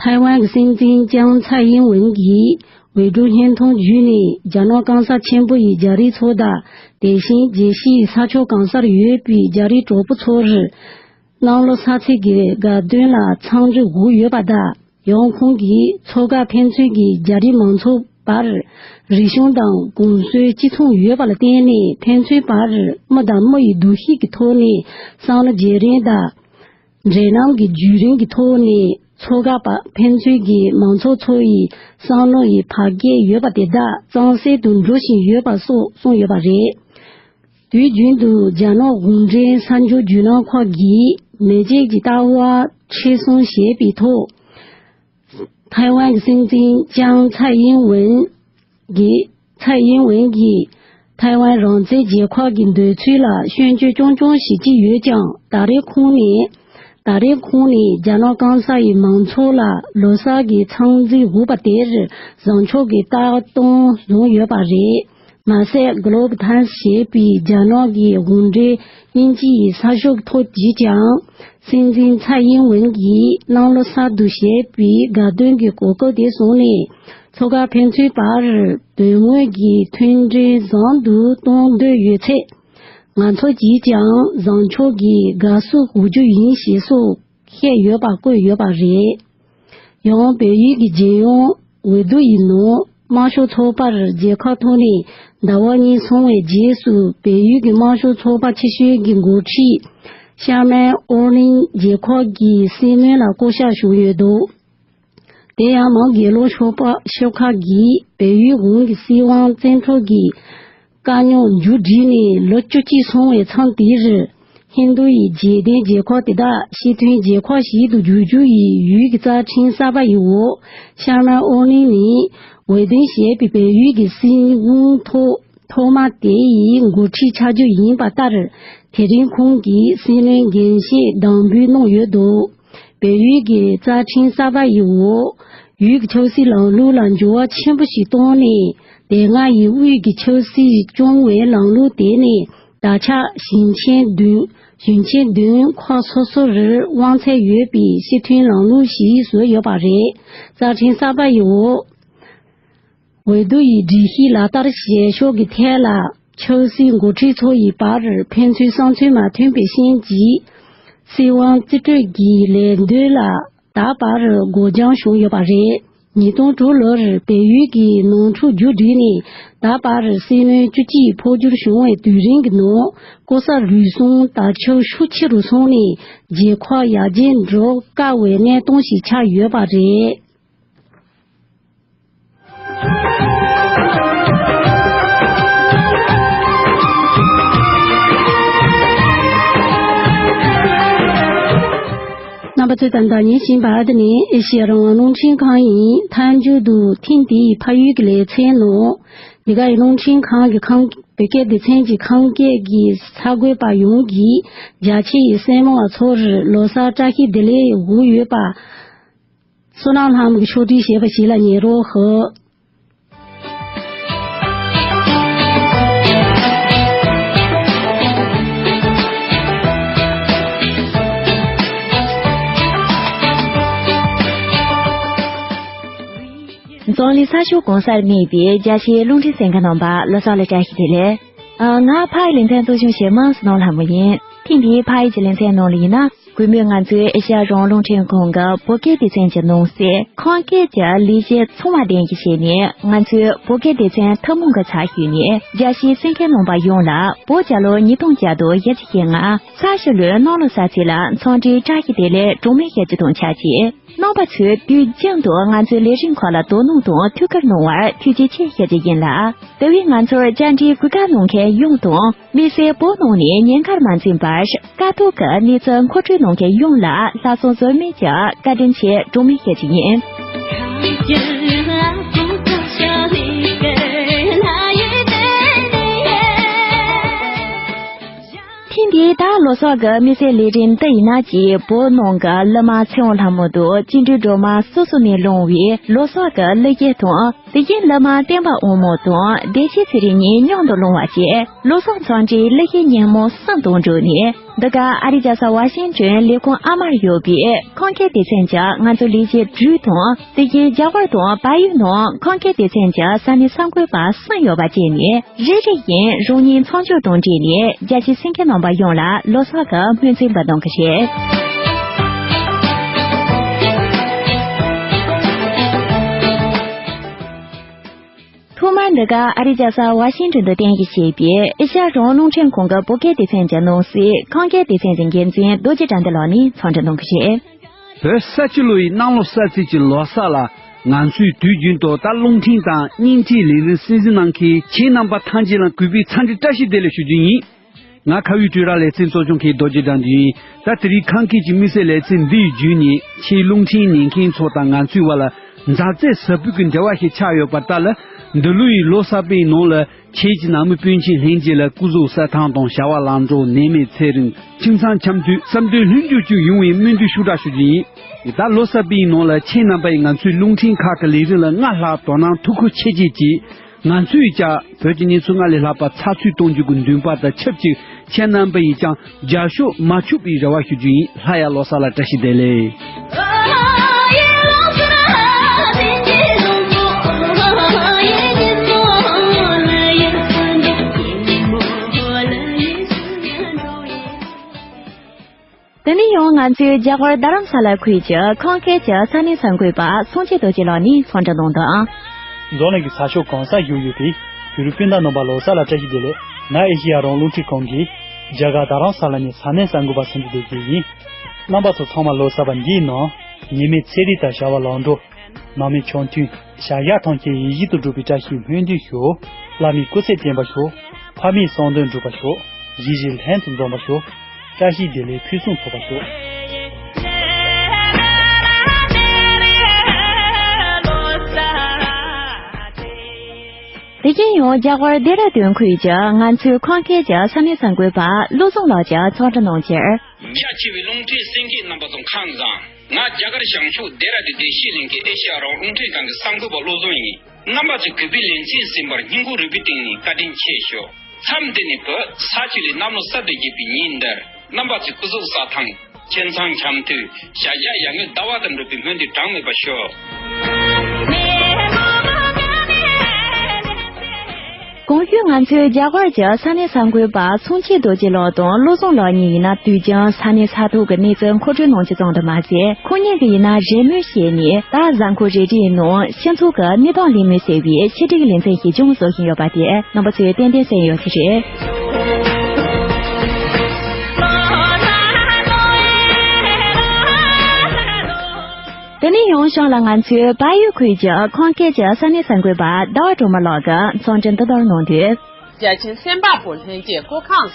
ཐའེ་ཝན་གྱི་སྲིད་འཛིན་ལྕམ་ཚའེ་ཨིན་ཝེན་གྱིས་འོས་སྒྲུབ་བརྙན་ཐུང་བརྒྱུད་ནས་རྒྱ་ནག་སྐམ་ས་ཆེན་པོ་ཡི་རྒྱ་རིགས་ཚོ་དང་། དེ་བཞིན་རྒྱལ་སྤྱིའི་ས་ཕྱོགས་གང་སར་ཡོད་པའི་རྒྱ་རིགས་གྲོགས་པོ་ཚོར། གནམ་ལོ་གསར་ཚེས་ཀྱི་དགའ་སྟོན་ལ་འཚམས་འདྲི་འབུལ་ཡོད་པ་དང་། ཡང་ཁོང་གིས་ཚོགས་ཁག་ཕན་ཚུན་གྱི་རྒྱ་རིགས་མང་ཚོགས་བར་རིག་གཞུང་དང་གོམས་སྲོལ་གཅིག་མཚུངས་ཡོད་པ་ལ་བརྟེན་ནས། ཕན་ཚུན་བར་མི་དང་མི་ཡི་འདུ་ཤེས་ཀྱི་ཐོག་ནས་བསམ་བློ་བརྗེ་རེས་དང་། འབྲེལ་ལམ་གྱི་བརྒྱུད་རིམ་གྱི་ཐོག་ནས་ཚོགས་ཁག་ཕན་ཚུན་གྱི་མང་ཚོགས་ཚོ་ཡི་བསམ་བློ་ཡི་བར་ཁྱད་ཡོད་པ་དེ་དག་གཙང་སེལ་དུ་འགྲོ་བཞིན་ཡོད་པ་སོགས་གསུངས་ཡོད་པ་རེད། དུས་རྒྱུན་དུ་རྒྱ་ནག་གུང་ཁྲན་གསར་འགྱུར་བརྒྱུད་ལམ་ཁག་གིས་མེ་ལྕེ་གི་ལྟ་བ་ཕྱིར་ཚོང་བྱས་པའི་ཐོག་ཐའེ་ཝན་གྱི་སྲིད་འཛིན་ལྕམ་ཚའེ་ཨིན་ཝེན་གྱིས། ཚའེ་ཨིན་ཝེན་གྱིས་ཐའེ་ཝན་རང་བཙན་རྒྱལ་ཁབ་ཀྱི་འདོད་ཚུལ་ལ་སྐྱོན་བརྗོད་རྐྱང་རྐྱང་བྱེད་ཀྱི་ཡོད་ཀྱང་། ད་རེས་ཁོང་ནས་ད་རེས་ཁོང་ནས་རྒྱ་ནག་སྐམ་ས་ཡི་མང་ཚོགས་ལ་ལོ་གསར་གྱི་འཚམས་འདྲི་འབུལ་བ་དེར་བཟང་ཕྱོགས་ཀྱི་ལྟ་སྟངས་བཟུང་ཡོད་པ་རེད། མ་ཟད། གྷི་ལོབ་ཊའེམ་སི་ཞེས་པའི་རྒྱ་ནག་གི་གུང་ཁྲན་དབྱིན་ཇི་ཡི་གསར་ཤོག་ཐོག་གིས་ཀྱང་། སྲིད་འཛིན་ཚའེ་ཨིན་ཝེན་གྱིས་གནམ་ལོ་གསར་དུ་བཞད་པའི་དགའ་སྟོན་གྱི་གོ་སྐབས་དེ་བཟུང་ནས། ཚོགས་ཁག་ཕན་ཚུན་བར་དོན་དངོས་ཀྱི་མཐུན་འབྲེལ་བཟང་དུ་གཏོང་འདོད་ཡོད་ཚེ། ང་ཚོ་གིས་ཀྱང་བཟང་ཕྱོགས་ཀྱི་དགའ་བསུ་འབུལ་རྒྱུ་ཡིན་ཞེས་སོགས་བཤད་ཡོད་པ་བཀོད་ཡོད་པ་རེད། ཡང་བལ་ཡུལ་གྱི་རྒྱལ་ཡོངས་འོས་བསྡུ་ཡི་ནང་དམར་ཤོག་ཚོགས་པར་རྒྱལ་ཁ་ཐོབ་ནས་ཟླ་བ་གཉིས་སོང་བའི་རྗེས་སུ། བལ་ཡུལ་གྱི་དམར་ཤོག་ཚོགས་པ་ཆེ་ཤོས་ཀྱི་འགོ་ཁྲིད་ཤར་མན་ཨོ་ལིན་རྒྱལ་ཁབ་ཀྱི་སྲིད་བློན་ལ་བསྐོ་གཞག་བྱུང་ཡོད་འདུག་དེ་ཡང་མའོ་དགེ་ལུགས་ཤོག་ཁག་གིས་བལ་ཡུལ་གོང་གི་སྲིད་དབང་བཙན་འཕྲོག་གི་དཀའ་རྙོག་མཇུག་བསྒྲིལ་ནས་ལོ་བཅུ་གཅིག་སོང་བའི་མཚམས་དེར། ཧིན་རྡུ་ཡི་རྗེས་དེད་རྒྱལ་ཁབ་དེ་དག་སྤྱི་མཐུན་རྒྱལ་ཁབ་ཞིག་ཏུ་བསྒྱུར་རྒྱུ་ཡི་ཡུལ་གྱི་རྩ་ཁྲིམས་གསར་པ་ཡི་འོག་ཤར་མར་ཨོ་གླིང་ནས་ཝེ་ཏིན་ཞེས་པའི་བལ་ཡུལ་གྱི་སྲིད་དབང་ཐོག་ཐོག་མ་དེ་ཡི་འགོ་ཁྲིད་ཆགས་རྒྱུ་ཡིན་པ་ལྟར། དེ་རིང་ཁོང་གིས་སྲིད་བློན་འགན་བཞེས་དམ་འབུལ་གནང་ཡོད་འདུག་བལ་ཡུལ་གྱི་རྩ་ཁྲིམས་གསར་པ་ཡི་འོག་ཡུལ་གྱི་ཆབ་སྲིད་ལམ་ལུགས་ལ་འགྱུར་བ་ཆེན་པོ་ཞིག་བཏང་ནས། དེ་སྔ་ཡི་དབུས་ཀྱི་ཆབ་སྲིད་སྐྱོང་བའི་ལམ་ལུགས་དེ་ནས་ད་ཆ་ཞིང་ཆེན་བདུན་ཞིང་ཆེན་བདུན་ཁག་སོ་སོར་དབང་ཚད་ཡོད་པའི་སྤྱི་མཐུན་ལམ་ལུགས་ཤིག་བཟོས་ཡོད་པ་རེད། རྩ་ཁྲིམས་གསར་པ་ཡི་འོག་ཝེ་ཏུ་ཡི་སྒྲིག་གཞི་ལག་བསྟར་བྱེད་ཕྱོགས་ཀྱི་ཐད་ལ། ཆབ་སྲིད་འགོ་ཁྲིད་ཚོ་ཡི་བར་ཕན་ཚུན་བསམ་ཚུལ་མ་མཐུན་པའི་རྐྱེན་གྱིས། སྲིད་དབང་རྩིས་སྤྲོད་ཀྱི་ལས་དོན་ལ་ད་བར་སྒོ་རྒྱང་བྱུང་ཡོད་པ་རེད། ཉིས་སྟོང་དྲུག་ལོར་བལ་ཡུལ་གྱི་ནང་འཁྲུག་མཇུག་བསྒྲིལ་ནས། ད་བར་སྲིད་བློན་བཅུ་གཅིག་འཕོ་འགྱུར་བྱུང་བའི་དུས་རིང་གི་ནང་། ལྐོག་ཟ་རུལ་སུངས་དར་ཁྱབ་ཤུགས་ཆེ་རུ་སོང་ནས། རྒྱལ་ཁབ་ཡར་རྒྱས་འགྲོ་དཀའ་བའི་གནས་སྟངས་ཤིག་ཆགས་ཡོད་པ་རེད། རྣམ་པ་ཚོས་ད་ལྟ་ཉན་བཞིན་པ་འདི་ནི་ཨེ་ཤེ་ཡ་རང་དབང་རླུང་འཕྲིན་ཁང་ཡིན། མཐའ་མཇུག་ཏུ་ཐེངས་འདིའི་ཕ་ཡུལ་གྱི་ལེ་ཚན་ནང་། འདི་ག་ཡི་རླུང་འཕྲིན་ཁང་གི་ཁང་བོད་སྐད་སྡེ་ཚན་གྱི་ཁང་སྐད་ཀྱི་གསར་འགོད་པ་ཡོངས་ཀྱིས་རྒྱ་ཆེ་ཡི་སྲས་མོ་བ་ཚོར་ལོ་གསར་བཀྲ་ཤིས་བདེ་ལེགས་ཞུ་ཡོད་པ། བསོད་ནམས་ལྷ་མོ་གིས་ཕྱོགས་སྒྲིག་བྱས་པ་ཞིག་ལ་ཉན་རོགས་ཞུ། འཛམ་གླིང་ས་ཕྱོགས་གང་སར་གནས་པའི་རྒྱ་ཆེའི་རླུང་འཕྲིན་གསན་མཁན་རྣམ་པ་ལོ་གསར་ལ་བཀྲ་ཤིས་བདེ་ལེགས། ཨ། ང་ཕ་ཡི་ལེ་ཚན་གཙོ་སྐྱོང་བྱེད་མི་བསོད་ནམས་ལྷ་མོ་ཡིན། ཐེངས་འདིའི་ཕ་ཡི་གི་ལེ་ཚན་ནང་ལ་ཡིན་ན། གུས་མོས་ང་ཚོའི་ཨེ་ཤ་ཡ་རང་དབང་རླུང་འཕྲིན་ཁང་གི་བོད་སྐད་སྡེ་ཚན་གྱི་ནང་གསེས་ཁམས་སྐད་ཀྱི་ལས་གཞི་ཚང་མ་ལྡན་གྱི་བྱས་ནས། ང་ཚོའི་བོད་སྐད་སྡེ་ཚན་ཐུན་མོང་གི་ཚབ་ཞུས་ནས། རྒྱལ་སྤྱིའི་གསན་མཁན་རྣམ་པ་ཡོངས་ལ་བོད་རྒྱལ་ལོ་ཉིས་སྟོང་བརྒྱ་དང་བཞི་བཅུ་ཞེ་ལྔ་ས་གཞིས་ལུས་གནམ་ལོ་གསར་ཚེས་ལ་འཚམས་འདྲིའི་བཀྲ་ཤིས་བདེ་ལེགས་གྲངས་མེད་ཞེ་གཅིག་དང་ཆབས་ཅིག་རྣམ་པ་ཚོས་དུས་རྒྱུན་དུ་ང་ཚོའི་ལས་རིམ་ཁག་ལ་དོ་སྣང་དང་ཐུགས་ཁུར་གནང་བར་ཐུགས་རྗེ་ཆེ་ཞུ་རྒྱུ་ཡིན་ལ། དེ་བས་ང་ཚོར་བཅར་འདྲིའི་གོ་སྐབས་གནང་མཁན་ཡོངས་དང་། དམིགས་བསལ་བོད་ནང་ནས་ཉེན་ཁར་མ་འཛེམས་པར་དཀའ་སྡུག་གི་གནས་ཚུལ་མཁོ་སྤྲོད་གནང་མཁན་ཡོངས་ལ་ལྷག་བསམ་ཟོལ་མེད་ཀྱི་བཀའ་དྲིན་ཆེ་གྲངས་མེད་ཞུ་རྒྱུ་ཡིན། ཐེངས་འདིའི་ད་ལོ་གསར་གྱི་དམིགས་བསལ་ལས་རིམ་འདི་ཡིན་ན། ཅིག་བོད་ནང་གི་གླུ་མ་ཚེ་དབང་ལྷ་མོ་དང་བཅིངས་འགྲོལ་སྒྲོལ་མ་སོ་སོ་ནས་བླངས་པའི་ལོ་གསར་གྱི་གླུ་གཞས་དང་། དེ་བཞིན་གླུ་མ་བསྟན་པ་དབང་མོ་དང་བདེ་སྐྱིད་ཚེ་རིང་གཉིས་མཉམ་དུ་བླངས་པ་བཅས་ལོ་གསར་འཚམས་འདྲིའི་གླུ་གཞས་ཉིན་མོ་གསུམ་དང་འབྲེལ་ནས། འདི་ག་ཨ་རིའི་རྒྱལ་ས་ཝ་ཤིང་ཏོན་ལས་ཁུངས་ཨ་མར་ཡོད་པའི་ཁམས་སྐད་སྡེ་ཚན་གྱི་ང་ཚོའི་ལས་བྱེད་དྲུག་དང་། དེ་བཞིན་རྒྱ་གར་དང་བལ་ཡུལ་ནང་ཁམས་སྐད་སྡེ་ཚན་གྱི་ས་གནས་གསར་འགོད་པ་གསུམ་ཡོད་པ་བཅས་ནས། རེ་རེ་བཞིན་རང་ཉིད་མཚམས་སྦྱོར་དང་འབྲེལ་ནས་རྒྱལ་སྤྱིའི་གསན་མཁན་རྣམ་པ་ཡོངས་ལ་ལོ་གསར་གྱི་སྨོན་ཚིག་འབུལ་གཏོང་གི་རེད། ཐོག་མར་འདི་ག་ཨ་རིའི་རྒྱལ་ས་ཝ་ཤིང་ཏོན་དུ་རྟེན་གཞི་བྱས་པའི་ཨེ་ཤ་ཡ་རང་དབང་རླུང་འཕྲིན་ཁང་གི་བོད་སྐད་སྡེ་ཚན་གྱི་ནང་གསེས་ཁམས་སྐད་སྡེ་ཚན་གྱི་འགན་འཛིན་རྡོ་རྗེ་དགྲ་འདུལ་ལགས་ནས་འཚམས་འདྲི་གནང་གི་རེད། བོད་ས་སྐྱ་ལོ་ཡི་གནམ་ལོ་གསར་ཚེས་ཀྱི་ལོ་གསར་ལ། ང་ཚོས་དུས་རྒྱུན་དུ་ད་རླུང་འཕྲིན་དང་བརྙན་འཕྲིན་ལས་རིམ་གསན་གཟིགས་གནང་མཁན་ཁྱེད་རྣམ་པ་ཐམས་ཅད་ལ་གུས་པའི་འཚམས་འདྲི་བཀྲ་ཤིས་བདེ་ལེགས་ཞུ་རྒྱུ་ཡིན། ང་ཁ་བའི་སྤྲོས་ར་ལེ་ཚན་གཙོ་སྐྱོང་མཁན་རྡོ་རྗེ་དགྲ་འདུལ་ཡིན། ད་དེ་རིང་ཁམས་སྐད་ཀྱི་དམིགས་བསལ་ལེ་ཚན་འདི་ཡི་བརྒྱུད་ནས་ཁྱེད་རླུང་འཕྲིན་ཉན་མཁན་ཚོ་དང་ང་ཚོའི་བར་ལ་མཛའ་བརྩེ་ཟབ་པོའི་གི་འབྲེལ་བ་ཞིག་ཆགས་ཡོད་པ་ལྟར་ལ། འདི་ལོ་ཡི་ལོ་གསར་པའི་ནང་ལ། ཁྱེད་ཀྱི་ནང་མི་སྤུན་མཆེད་ལྷན་རྒྱས་ལ་སྐུ་གཟུགས་གསལ་ཐང་དང་བྱ་བ་ལམ་འགྲོ་ནད་མེད་ཚེ་རིང་ཁྱིམ་ཚང་འཆམ་མཐུན་བསམ་དོན་ལྷུན་གྱིས་འགྲུབ་ཡོང་བའི་སྨོན་འདུན་ཤུགས་དྲག་ཞུ་རྒྱུ་ཡིན། ད་ལོ་གསར་པའི་ནང་ལ་ཁྱེད་རྣམ་པ་ཡིས་ང་ཚོའི་རླུང་འཕྲིན་ཁག་གི་ལས་རིམ་ལ་སྔར་ལྷག་དོ་སྣང་ཐུགས་ཁུར་ཆེ་བསྐྱེད་ཀྱིས། ང་ཚོའི་ཅག་བོད་ཀྱི་གནས་ཚུལ་སྔར་ལས་ལྷག་པ་ཚགས་ཚུད་གཏོང་རྒྱུ་གི་འདུན་པ་དང་ཆབས་ཅིག་ཁྱེད་རྣམ་པ་ཡིས་ཀྱང་རྒྱབ་སྐྱོར་མ་བཅུག་པའི་རེ་བ་ཞུ་རྒྱུ་ཡིན། སླར་ཡང་ལོ་གསར་ལ་བཀྲ་ཤིས་བདེ་ལེགས། དེ་ནས་ཡང་ང་ཚོའི་རྒྱ་གར་རྡ་རམ་ས་ལ་ཁུལ་གྱི་ཁམས་སྐད་ཀྱི་ས་གནས་གསར་འགོད་པ་སངས་རྒྱས་རྡོ་རྗེ་ལགས་ནས་འཚམས་འདྲི་གནང་དོན། འཛམ་གླིང་གི་ས་ཕྱོགས་གང་སར་བཞུགས་ཡོད་པའི་བོད་རིགས་སྤུན་ཟླ་རྣམ་པ་ལོ་གསར་ལ་བཀྲ་ཤིས་བདེ་ལེགས། ང་ཨེ་ཤེ་ཡ་རང་དབང་རླུང་འཕྲིན་ཁང་གི་རྒྱ་གར་རྡ་རམ་ས་ལ་ནས་ས་གནས་གསར་འགོད་པ་སངས་རྒྱས་རྡོ་རྗེ་ཡིན། རྣམ་པ་ཚོ་ཚང་མ་ལོ་གསར་པ་འདིའི་ནང་ཉེས་མེད་ཚེ་རིང་དང་བྱ་བ་ལམ་འགྲོ། མ་མོའི་ཆོ་འཕྲུལ། ཞབས་བཞག་ཐམས་ཅད་ཡིད་བཞིན་དུ་འགྲུབ་པའི་བཀྲ་ཤིས་སྨོན་འདུན་ཞུ། བླ་མའི་སྐུ་ཚེ་བརྟན་པར་ཤོག་ཕ་མའི་གསུང་འདོན་འགྲུབ་པར་ཤོག་གཞིས་བྱེས་ལྷན་དུ་འཛོམས་པར་ཤོག་བཀྲ་ཤིས་བདེ་ལེགས་ཕུན་སུམ་ཚོགས་པར་ཤོག་དེ་རྗེས་ཡང་རྒྱ་གར་ལྡེ་ར་ལྡུན་ཁུལ་གྱི་ང་ཚོའི་ཁམས་སྐད་ཀྱི་ས་གནས་གསར་འགོད་པ་བློ་བཟང་ལགས་ཀྱིས་ཚོགས་འདུ་གནང་ཕྱིར། རྒྱ་ཆེ་བའི་རླུང་འཕྲིན་གསན་མཁན་རྣམ་པ་ཚོ་ཁམས་བཟང་། ང་རྒྱ་གར་བྱང་ཕྱོགས་ལྡེ་ར་ལྡུན་དུ་ཤི་ལིང་གི་ཨེ་ཤི་ཡ་རང་དབང་རླུང་འཕྲིན་ཁང་གི་གསར་འགོད་པ་བློ་བཟང་ཡིན། རྣམ་པ་ཚོས་གུས་པའི་ལེ་ཚན་གསན་པར་སྙིང་ཁོང་རུས་པའི་གཏིང་ནས་བཀའ་དྲིན་ཆེ་ཞུ། མཚམས་འདི་ནས་བོད་ས་ཆ་ལས་གནམ་ལོ་གསར་དུ་བརྒྱུད་པའི་ཉིན་འདིར་རྣམ་པ་ཚོས་སྐུ་གཟུགས་གསལ་ཐང་། ཁྱིམ་ཚང་འཆམ་མཐུན། བྱ་གཞག་ཡར་ངོའི་ཟླ་བ་དང་འགྲོགས་པའི་སྨོན་འདུན་གྲངས་མེད་པ་ཞུ། གོང་ཞུས་ང་ཚོའི་རྒྱ་གར་གྱི་ས་གནས་གསར་འགོད་པ་མཚུངས་ཆོས་རྡོ་རྗེ་ལགས་དང་བློ་བཟང་ལགས་གཉིས་ཡིན་ན་དུས་རྒྱུན་ས་གནས་ས་ཐོག་གི་གནས་ཚུལ་མཁོ་སྤྲོད་གནང་རྒྱུ་ཙམ་དུ་མ་ཟད། ཁོང་གཉིས་ཀྱིས་ཡིན་ན་རེས་མོས་བྱས་ནས་ད་གཟའ་འཁོར་རེ་རེའི་ནང་སྤྱི་ཚོགས་ཀྱི་གནས་སྟངས་གླེང་མོལ་ཟེར་བའི་ཕྱི་དྲིལ་ལེ་ཚན་ཞིག་ཀྱང་བཟོ་བཞིན་ཡོད་པ་དེ་རྣམ་པ་ཚོས་ཏན་ཏན་གསན་ཡོད་ཀྱི་རེད། དེ་ནས་ཡང་ཞང་ལ་ང་ཚོའི་བལ་ཡུལ་ཁུལ་གྱི་ཁམས་སྐད་ཀྱི་ས་གནས་གསར་འགོད་པ་ཟླ་བ་སྒྲོལ་མ་ལགས་ཀྱིས་གསུང་འཕྲིན་འདི་ལྟར་གནང་དོན། རྒྱལ་ཆེན་སེམས་དཔའ་བོ་ལྷན་རྒྱས་སྐུ་ཁམས་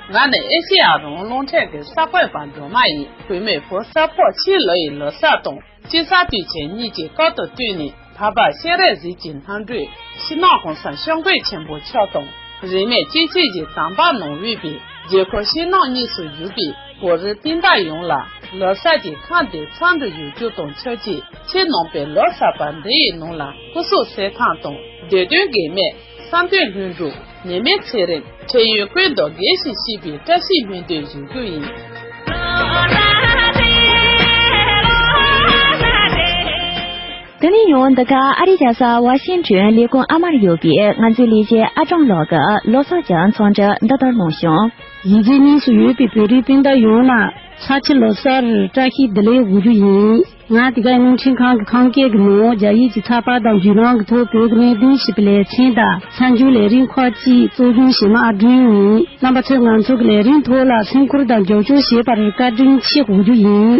བཟང་། ང་ནི་ཨེ་ཤེ་ཡ་རང་དབང་རླུང་འཕྲིན་གྱི་གསར་འགོད་པ་སྒྲོལ་མ་ཡིན། བུད་མེད་བུ་གསར་ཕོ་ཆེ་ལོ་ཡི་ལོ་གསར་དང་། སྤྱི་ཟླ་དུས་ཆེན་གཉིས་ཀྱི་སྐབས་དང་བསྟུན་ནས། བར་པ་སྤྱན་རས་གཟིགས་ཀྱི་མཐའ་འགྲོས་ཕྱི་ནང་གོང་ས་སྐྱབས་མགོན་ཆེན་པོ་མཆོག་དང་། རིས་མེད་སྐྱེས་ཆེན་གྱི་དམ་པ་རྣམས་དབུས་པའི་རྒྱལ་ཁབ་ཕྱི་ནང་གཉིས་སུ་བཞུགས་པའི་བོད་རིགས་སྤུན་ཟླ་ཡོངས་ལ་ལོ་གསར་གྱི་ཁ་བརྡའི་འཚམས་འདྲི་ཞུ་རྒྱུ་དང་ཆབས་ཅིག་ཁྱེད་རྣམ་པའི་ལོ་གསར་པ་འདི་ཡི་ནང་ལ་སྐུ་གཟུགས་གསལ་ཐང་དང་བདེ་དོན་གེགས་མེད། བསམ་དོན་ལྷུན་གྲུབ། ནད་མེད་ཚེ་རིང་། འཕྲལ་ཡུན་ཀུན་ཏུ་རྒས་ཤིང་གཤིས་པའི་བཀྲ་ཤིས་སྨོན་འདུན་ཞུ་རྒྱུ་ཡིན། དེ་ནས་ཡང་འདི་ག་ཨ་རིའི་རྒྱལ་ས་ཝ་ཤིང་ཊོན་ལས་ཁུངས་ཨ་མར་ཡོད་པའི་ང་ཚོའི་ལས་བྱེད་ཨ་ཀྲང་ལགས་ཀྱིས་ལོ་གསར་གྱི་འཚམས་འདྲི་འདི་ལྟར་གནང་བྱུང་། གཞིས་བྱེས་གཉིས་སུ་ཡོད་པའི་བོད་རིགས་སྤུན་ཟླ་ཡོངས་ལ་ས་ཕྱི་ལོ་གསར་བཀྲ་ཤིས་བདེ་ལེགས་ཞུ་རྒྱུ་ཡིན། ང་དེ་གའི་རླུང་འཕྲིན་ཁང་གི་ཁམས་སྐད་ཀྱི་ནང་རྒྱ་ཡིག་གི་ཚགས་པར་དང་བརྒྱུད་ལམ་གྱི་ཐོག་བོད་ཀྱི་གནད་དོན་ཞེས་པའི་ལེ་ཚན་དང་གསར་འགྱུར་ལས་རིམ་ཁག་ཅིག་གཙོ་སྐྱོང་བྱེད་མི་ཨ་སྒྲོན་ཡིན། རྣམ་པ་ཚོས་ང་ཚོ་གི་ལས་རིམ་ཐོག་ལ་སེམས་ཁུར་དང་རྒྱབ་སྐྱོར་བྱས་པར་བཀའ་དྲིན་ཆེ་ཞུ་རྒྱུ་ཡིན།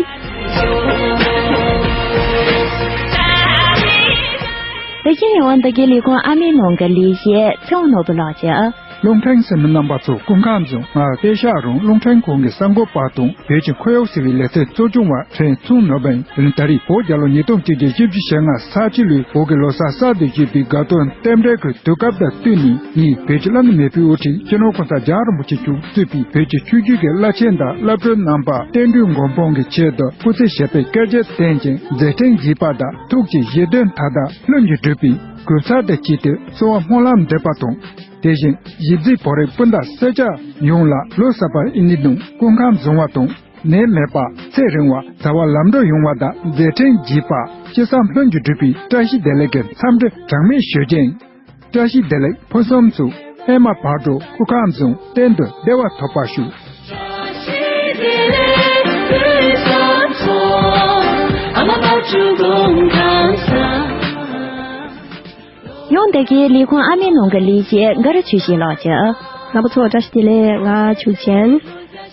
དེ་བཞིན་ཡང་འདི་གའི་ལས་ཁུངས་ཨ་མའི་ནང་གི་ལས་བྱེད་ཚེ་དབང་ནོར་བུ་ལགས་ཀྱིས། རླུང་འཕྲིན་གསན་མི་རྣམ་པ་ཚོ་སྐུ་ཁམས་བཟང་། ང་ཨེ་ཤ་ཡ་རང་དབང་རླུང་འཕྲིན་ཁང་གི་གསར་འགོད་པ་དང་བོད་ཀྱི་ཁོར་ཡུག་ཟེར་བའི་ལེ་ཚན་གཙོ་སྐྱོང་བ་ཁྲེན་ཚུང་ནོར་བུ་ཡིན། ད་རེས་བོད་རྒྱལ་ལོ་ཉིས་སྟོང་ཆིག་བརྒྱ་བཞི་བཅུ་ཞེ་ལྔ་ས་ཕྱི་ལོའི་བོད་ཀྱི་ལོ་གསར་གསར་དུ་བཞད་པའི་དགའ་སྟོན་རྟེན་འབྲེལ་གྱི་དུས་སྐབས་དང་བསྟུན་ནས་ངས་བོད་ཀྱི་བླ་ན་མེད་པའི་དབུ་ཁྲིད་སྤྱི་ནོར་༸གོང་ས་༸རྒྱལ་བ་རིན་པོ་ཆེ་མཆོག་གཙོས་པའི་བོད་ཀྱི་ཆོས་བརྒྱུད་ཀྱི་བླ་ཆེན་དང་བླ་སྤྲུལ་རྣམ་པ་བསྟན་འགྲོའི་མགོན་དཔུང་གི་ཆེད་དུ་སྐུ་ཚེ་ཞབས་པད་བསྐལ་བརྒྱར་བརྟན་ཅིང་མཛད་འཕྲིན་རྒྱས་པ་དང་ཐུགས་ཀྱི་བཞེད་དོན་མཐའ་དག་ལྷུན་གྱིས་འགྲུབ་པའི་གོ་མཚར་དང་བཅས་ཏེ་གསོལ་བ་སྨོན་ལམ་འདེབས་པ་དང་། དེ་བཞིན་གཞིས་བྱེས་བོད་རིགས་སྤུན་ཟླ་སེར་སྐྱ་ཡོངས་ལ་ལོ་གསར་པ་ཡིན་ནི་དང་སྐུ་ཁམས་བཟང་བ་དང་ནད་མེད་པ་ཚེ་རིང་བ་བྱ་བ་ལམ་འགྲོ་ཡོང་བ་དང་མཛད་འཕྲིན་རྒྱས་པ་ཅི་བསམ་ལྷུན་གྱིས་འགྲུབ་པའི་བཀྲ་ཤིས་བདེ་ལེགས་ཀྱི་འཚམས་འདྲི་གྲངས་མེད་ཞུ་རྒྱུ་ཡིན། བཀྲ་ཤིས་བདེ་ལེགས་ཕུན་སུམ་ཚོགས། ཨེ་མ་བག་དྲོ་སྐུ་ཁམས་བཟང་གཏན་དུ་བདེ་བ་ཐོབ་པར་ཤོག་ཡང་འདི་གའི་ལས་ཁུངས་ཨ་མའི་ནང་གི་ལས་བྱེད་མགར་ཆོས་སྐྱིད་ལགས་ཀྱིས། རྣམ་པ་ཚོ་བཀྲ་ཤིས་བདེ་ལེགས། ང་ཆོས་ཅན།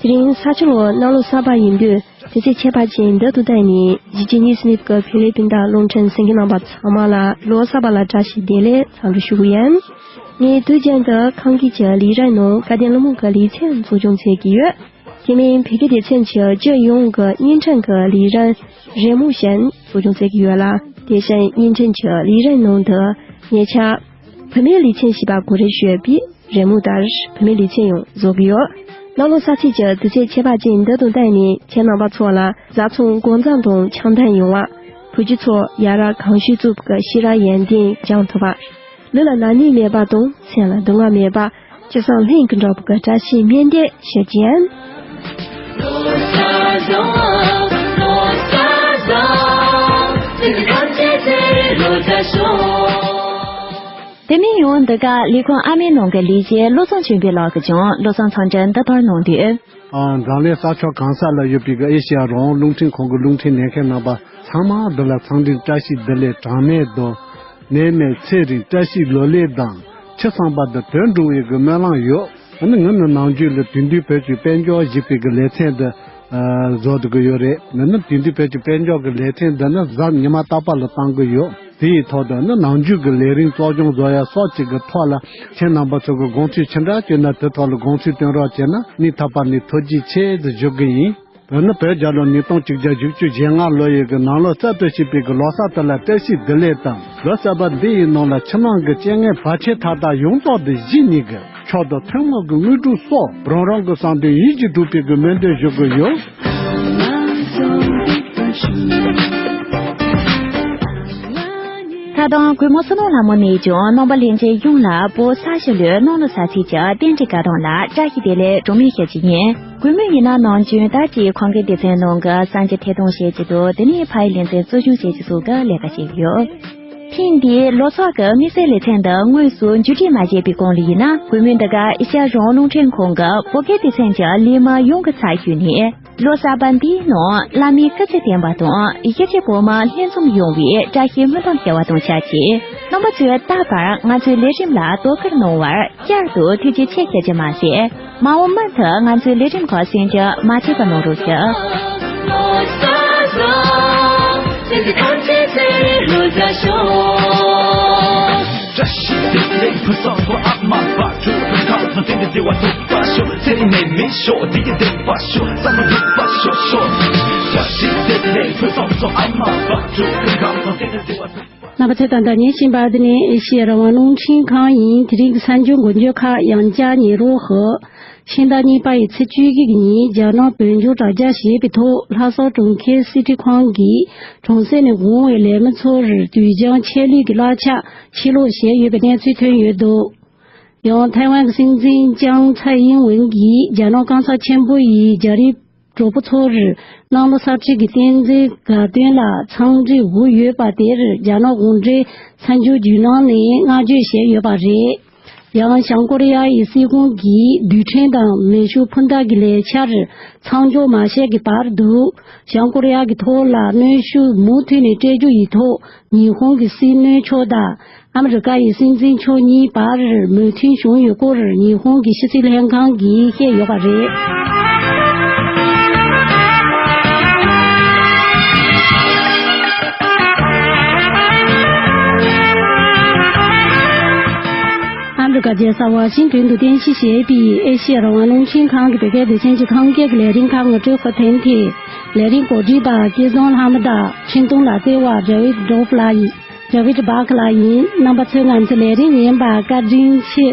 དེ་རིང་ས་ཕྱི་ལོ་གནམ་ལོ་གསར་པ་ཡིན་དུས་དུས་ཚོད་ཁྱད་པར་ཅན་འདི་དང་བསྟུན་ནས་གཞིས་བྱེས་གཉིས་སུ་གནས་པའི་བོད་རིགས་སྤུན་ཟླ་རླུང་འཕྲིན་གསན་མཁན་རྣམ་པ་ཚང་མ་ལ་ལོ་གསར་པ་ལ་བཀྲ་ཤིས་བདེ་ལེགས་འཚམས་འདྲི་ཞུ་གི་ཡིན། ངས་དུས་རྒྱུན་དུ་ཁམས་སྐད་ཀྱི་ལས་རིམ་ནང་བཀའ་བསྟན་སློབ་མ་གི་ལེ་ཚན་འཛུགས་སྐྱོང་བྱེད་ཀྱི་ཡོད། དེ་མིན་བོད་སྐད་སྡེ་ཚན་གྱི་སྤྱི་ཡོངས་ཀྱི་བརྙན་འཕྲིན་གྱི་ལས་རིམ་རེས་མོས་བཞིན་འཛུགས་སྐྱོང་བྱེད་ཀྱི་ཡོད་ལ། དེ་བཞིན་བརྙན་འཕྲིན་གྱི་ལས་རིམ་ནང་དུ་ཉེ་ཆར་བུད་མེད་ལེ་ཚན་ཞེས་པ་གོ་རིམ་ཞུས་པའི་རེས་མོས་ལྟར་བུད་མེད་ལེ་ཚན་ཡང་བཟོ་གི་ཡོད། གནམ་ལོ་གསར་ཚེས་ཀྱི་དུས་ཚོད་ཁྱད་པར་ཅན་འདི་དང་བསྟུན་ནས་ཁྱེད་རྣམ་པ་ཚོ་ལ་བཟའ་ཚང་དགའ་མཚམས་དང་འཆམ་མཐུན་ཡོང་བ། བུ་རྒྱུད་ཚོ་ཡ་རབས་གོམས་གཤིས་གཙོ་བོ་གི་ཤེས་རབ་ཡོན་ཏན་སྦྱང་ཐུབ་པ། ལུས་ལ་ན་ནིང་མེད་པ་དང་སེམས་ལ་སྡུག་བསྔལ་མེད་པ། ཅི་བསམ་ལྷུན་གྱིས་འགྲུབ་པའི་བཀྲ་ཤིས་སྨོན་འདུན་ཞུ་རྒྱུ་ཡིན། དེ་མིན་ཡང་འདི་ག་ལས་ཁུངས་ཨ་མའི་ནང་གི་ལས་བྱེད་བློ་བཟང་ཆོས་འཕེལ་ལགས་ཀྱིས་ཀྱང་བློ་བཟང་འཚམས་འདྲི་འདི་ལྟར་གནང་དུས། ཨ། འཛམ་གླིང་ས་ཕྱོགས་གང་ས་ལ་ཡོད་པའི་གི་ཨེ་ཤེ་ཡ་རང་དབང་རླུང་འཕྲིན་ཁང་གི་རླུང་འཕྲིན་ལེན་མཁན་རྣམ་པ་ཚང་མ་འདི་ལ་འཚམས་འདྲི་བཀྲ་ཤིས་བདེ་ལེགས་གྲངས་མེད་དང་། ནད་མེད་ཚེ་རིང་བཀྲ་ཤིས་ལོ་ལེགས་དང་། ཆོས་བསམ་པ་དང་དོན་འགྲུབ་པའི་གི་སྨོན་ལམ་ཡོད། ཨ་ནི་ངས་ནི་ནམ་རྒྱུན་ལ་དེང་དུས་བོད་ཀྱི་དཔལ་འབྱོར་ཞེས་པའི་གི་ལེ་ཚན་འདི་ ཨ། བཟོ་སྡོད་ཀྱི་ཡོད་རེད། འདི་ནི་དེང་དུས་བོད་ཀྱི་དཔལ་འབྱོར་གྱི་ལས་དོན་འདི་ནི་གཟའ་ཉི་མ་རྟག་པར་ལ་བཏང་གི་ཡོད། དེ་ཡི་ཐོག་ཏུ་ནི་ནམ་རྒྱུན་གྱི་ལས་རིམ་གཙོ་སྐྱོང་བཟོ་ཡ་སོགས་ཀྱི་གི་ཐོག་ལ་ཁྱེད་རྣམ་པ་ཚོ་གི་དགོངས་ཚུལ་ཅི་འདྲ་བྱུང་ན་དེ་ཐོག་ལ་དགོངས་ཚུལ་བཏོན་རོགས་བྱས་ན་སྙིང་ཐག་པ་ནས་ཐུགས་རྗེ་ཆེ་ཟེར་ཞུ་གི་ཡིན། འདི་ནི་བོད་རྒྱལ་ལོ་ཉིས་སྟོང་གཅིག་བརྒྱ་བཞི་བཅུ་ཞེ་ལྔ་ལོ་ཡི་གི་ནང་ལོ་གསར་དུ་བྱས་པའི་གི་ལོ་གསར་དུ་ལ་བཀྲ་ཤིས་བདེ་ལེགས་དང་། ལོ་གསར་པ་འདི་ཡི་ནང་ལ་ཕྱི་ནང་གི་རྐྱེན་ངན་བར་ཆད་མཐའ་དག་ཡོངས་རྫོགས་དུ་ཞི་ནས་གི་མཆོག་ཏུ་ཐུན་མོང་གི་དངོས་གྲུབ་སོགས་རང་རང་གི་བསམ་དོན་ཡིད་ཀྱིས་འགྲུབ་པའི་གི་སྨོན་འདུན་ཞུ་གི་ཡོད། ད་དུང་གུས་མོ་བསོད་ནམས་ལྷ་མོ་ནས་ཀྱང་རྣམ་པ་ལྷན་རྒྱས་ཡོངས་ལ་བོད་ས་གཞི་ལུས་གནམ་ལོ་གསར་ཚེས་ཀྱི་རྟེན་འབྲེལ་དགའ་སྟོན་ལ་བཀྲ་ཤིས་བདེ་ལེགས་གྲངས་མེད་ཞུ་རྒྱུ་ཡིན། གུས་མོས་ཡིན་ན་ནམ་རྒྱུན་ད་ཅིག་ཁང་ཁའི་སྡེ་ཚན་ནང་གི་གསར་འགྱུར་ཐད་གཏོང་བྱེད་ཀྱི་འདུག་དེ་ནས་ཕ་ཡི་ལེ་ཚན་གཙོ་སྐྱོང་བྱེད་ཀྱི་སོགས་ཀྱི་ལས་ཀ་བྱེད་ཀྱི་ཡོད། ཐེངས་འདིའི་ལོ་གསར་གྱི་དམིགས་བསལ་ལེ་ཚན་འདི་དངོས་སུ་མཇུག་སྒྲིལ་མ་བྱས་པའི་གོང་ལ་ཡིན་ན། གུས་མོས་འདི་ག་ཨེ་ཤ་ཡ་རང་དབང་རླུང་འཕྲིན་ཁང་གི་བོད་སྐད་སྡེ་ཚན་གྱི་ལས་མི་ཡོངས་ཀྱི་ཚབ་ཞུས་ནས། ལོ་གསར་པ་འདིའི་ནང་བླ་མའི་སྐུ་ཚེ་བརྟན་པ་དང་། གཞིས་བྱེས་བོད་མི་ལྷན་འཛོམས་ཡོང་བའི་བཀྲ་ཤིས་སྨོན་ལམ་ཞུ་བ་དང་ཆབས་ཅིག་རྣམ་པ་ཚོས་རྟག་པར་ང་ཚོའི་ལས་རིམ་ལ་དོ་ཁུར་གནང་བར་བསྐྱར་དུ་ཐུགས་རྗེ་ཆེ་ཞུ་རྒྱུ་མ་ཟད། མ་འོངས་མུ་མཐུད་ང་ཚོའི་ལས་རིམ་ཁག་གསན་རྒྱུ་མ་བརྗེད་པ་གནང་རོགས་ཞུ། བཀྲ་ཤིས་བདེ་ལེགས་ཕུན་སུམ་ཚོགས། ཨ་མ་བག་དྲོ་ཀུན་ཁམས་བཟང་། བསྟན་པའི་བདེ་བ་འདུ་བར་ཤོག་ཚེ་རིང་ནད་མེད་ཤོག་བདེ་སྐྱིད་ལྡན་པར་ཤོག་བསམ་པ་འགྲུབ་པར་ཤོག་ཤོག་བཀྲ་ཤིས་བདེ་ལེགས་ཕུན་སུམ་ཚོགས། ཨ་མ་བག་དྲོ་ཀུན་ཁམས་བཟང་། བསྟན་པའི་བདེ་བ་འདུ་བར། རྣམ་པ་ཚོས་ད་ལྟ་ཉན་བཞིན་པ་འདི་ནི་ཨེ་ཤེ་ཡ་རང་དབང་རླུང་འཕྲིན་ཁང་ཡིན། དེ་རིང་གི་གསར་འགྱུར་འགོ་འཛུགས་ཁག་ཡང་བསྐྱར་ཉན་རོགས་ཞུ། ཕྱི་ཟླ་གཉིས་པ་ཡི་ཚེས་བཅུ་དགུ་གི་ཉིན་རྒྱ་ནག་བོད་ལྗོངས་དྲ་རྒྱ་ཞེས་པའི་ཐོག་ལྷ་ས་གྲོང་ཁྱེར་སི་ཁྲོན་ཁང་གི་གྲོང་གསེབ་ནས་འོང་བའི་ལས་མི་ཚོར་དུས་འགྱངས་ཆད་ལུས་ཀྱི་གླ་ཆ་ཕྱིར་སློག་བྱས་ཡོད་པའི་གནས་ཚུལ་ཐོན་ཡོད་འདུག་ཡང་ཐའེ་ཝན་གྱི་སྲིད་འཛིན་ལྕམ་ཚའེ་ཨིན་ཝེན་གྱིས་རྒྱ་ནག་སྐམ་ས་ཆེན་པོ་ཡི་རྒྱ་རིགས་གྲོགས་པོ་ཚོར་གནམ་ལོ་གསར་ཁྲིད་ཀྱི་རྟེན་འབྲེལ་དགའ་སྟོན་ལ་འཚམས་འདྲི་འོས་ཡོད་པ་དེར་རྒྱ་ནག་གུང་ཁྲན་གསར་འགྱུར་བརྒྱུད་ནང་ནས་བསྔགས་བརྗོད་བྱས་ཡོད་པ་རེད། ཡང་བྱང་ཀོ་རི་ཡ་ཡི་སྲིད་ཁང་གིས་རྡུལ་ཕྲན་དང་མེ་ཤུགས་འཕུར་མདའ་གི་ལས་འཆར་མཚམས་འཇོག་མ་བྱས་ཀྱི་བར་དུ། བྱང་ཀོ་རི་ཡ་གི་ཐོག་ལ་གནོན་ཤུགས་མུ་མཐུད་ནས་སྤྲད་རྒྱུ་ཡི་ཐོག་ཉི་ཧོང་གི་སྲིད་བློན་མཆོག་དང་ཨ་མི་རི་ཀ་ཡི་སྲིད་འཛིན་མཆོག་གཉིས་བར་མོས་མཐུན་བྱུང་ཡོད་སྐོར་ཉི་ཧོང་གི་ཕྱི་སྲིད་ལྷན་ཁང་གིས་བཤད་ཡོད་པ་རེད། ཨ་མི་རི་ཀ་རྒྱལ་ས་ཝ་ཤིང་ཏོན་དུ་རྟེན་གཞི་བྱས་པའི་ཨེ་ཤེ་ཡ་རང་དབང་རླུང་འཕྲིན་ཁང་གི་བོད་སྐད་སྡེ་ཚན་གྱི་ཁམས་སྐད་ཀྱི་ལས་རིམ་ཁག་ངོ་སྤྲོད་ཁུལ་དེ་ཡིན། ལས་རིམ་གོ་སྒྲིག་དང་སྐལ་བཟང་ལྷ་མོ་དང་འཕྲིན་གཏོང་ལ་ལྟེ་བ་ཌེ་ཝིད་ཌོབ་ལགས་ཡིན། ཌེ་ཝིད་སྦག་ལགས་ཡིན། རྣམ་པ་ཚོས་ང་ཚོའི་ལས་རིམ་ཉན་པར་བཀའ་དྲིན་ཆེ།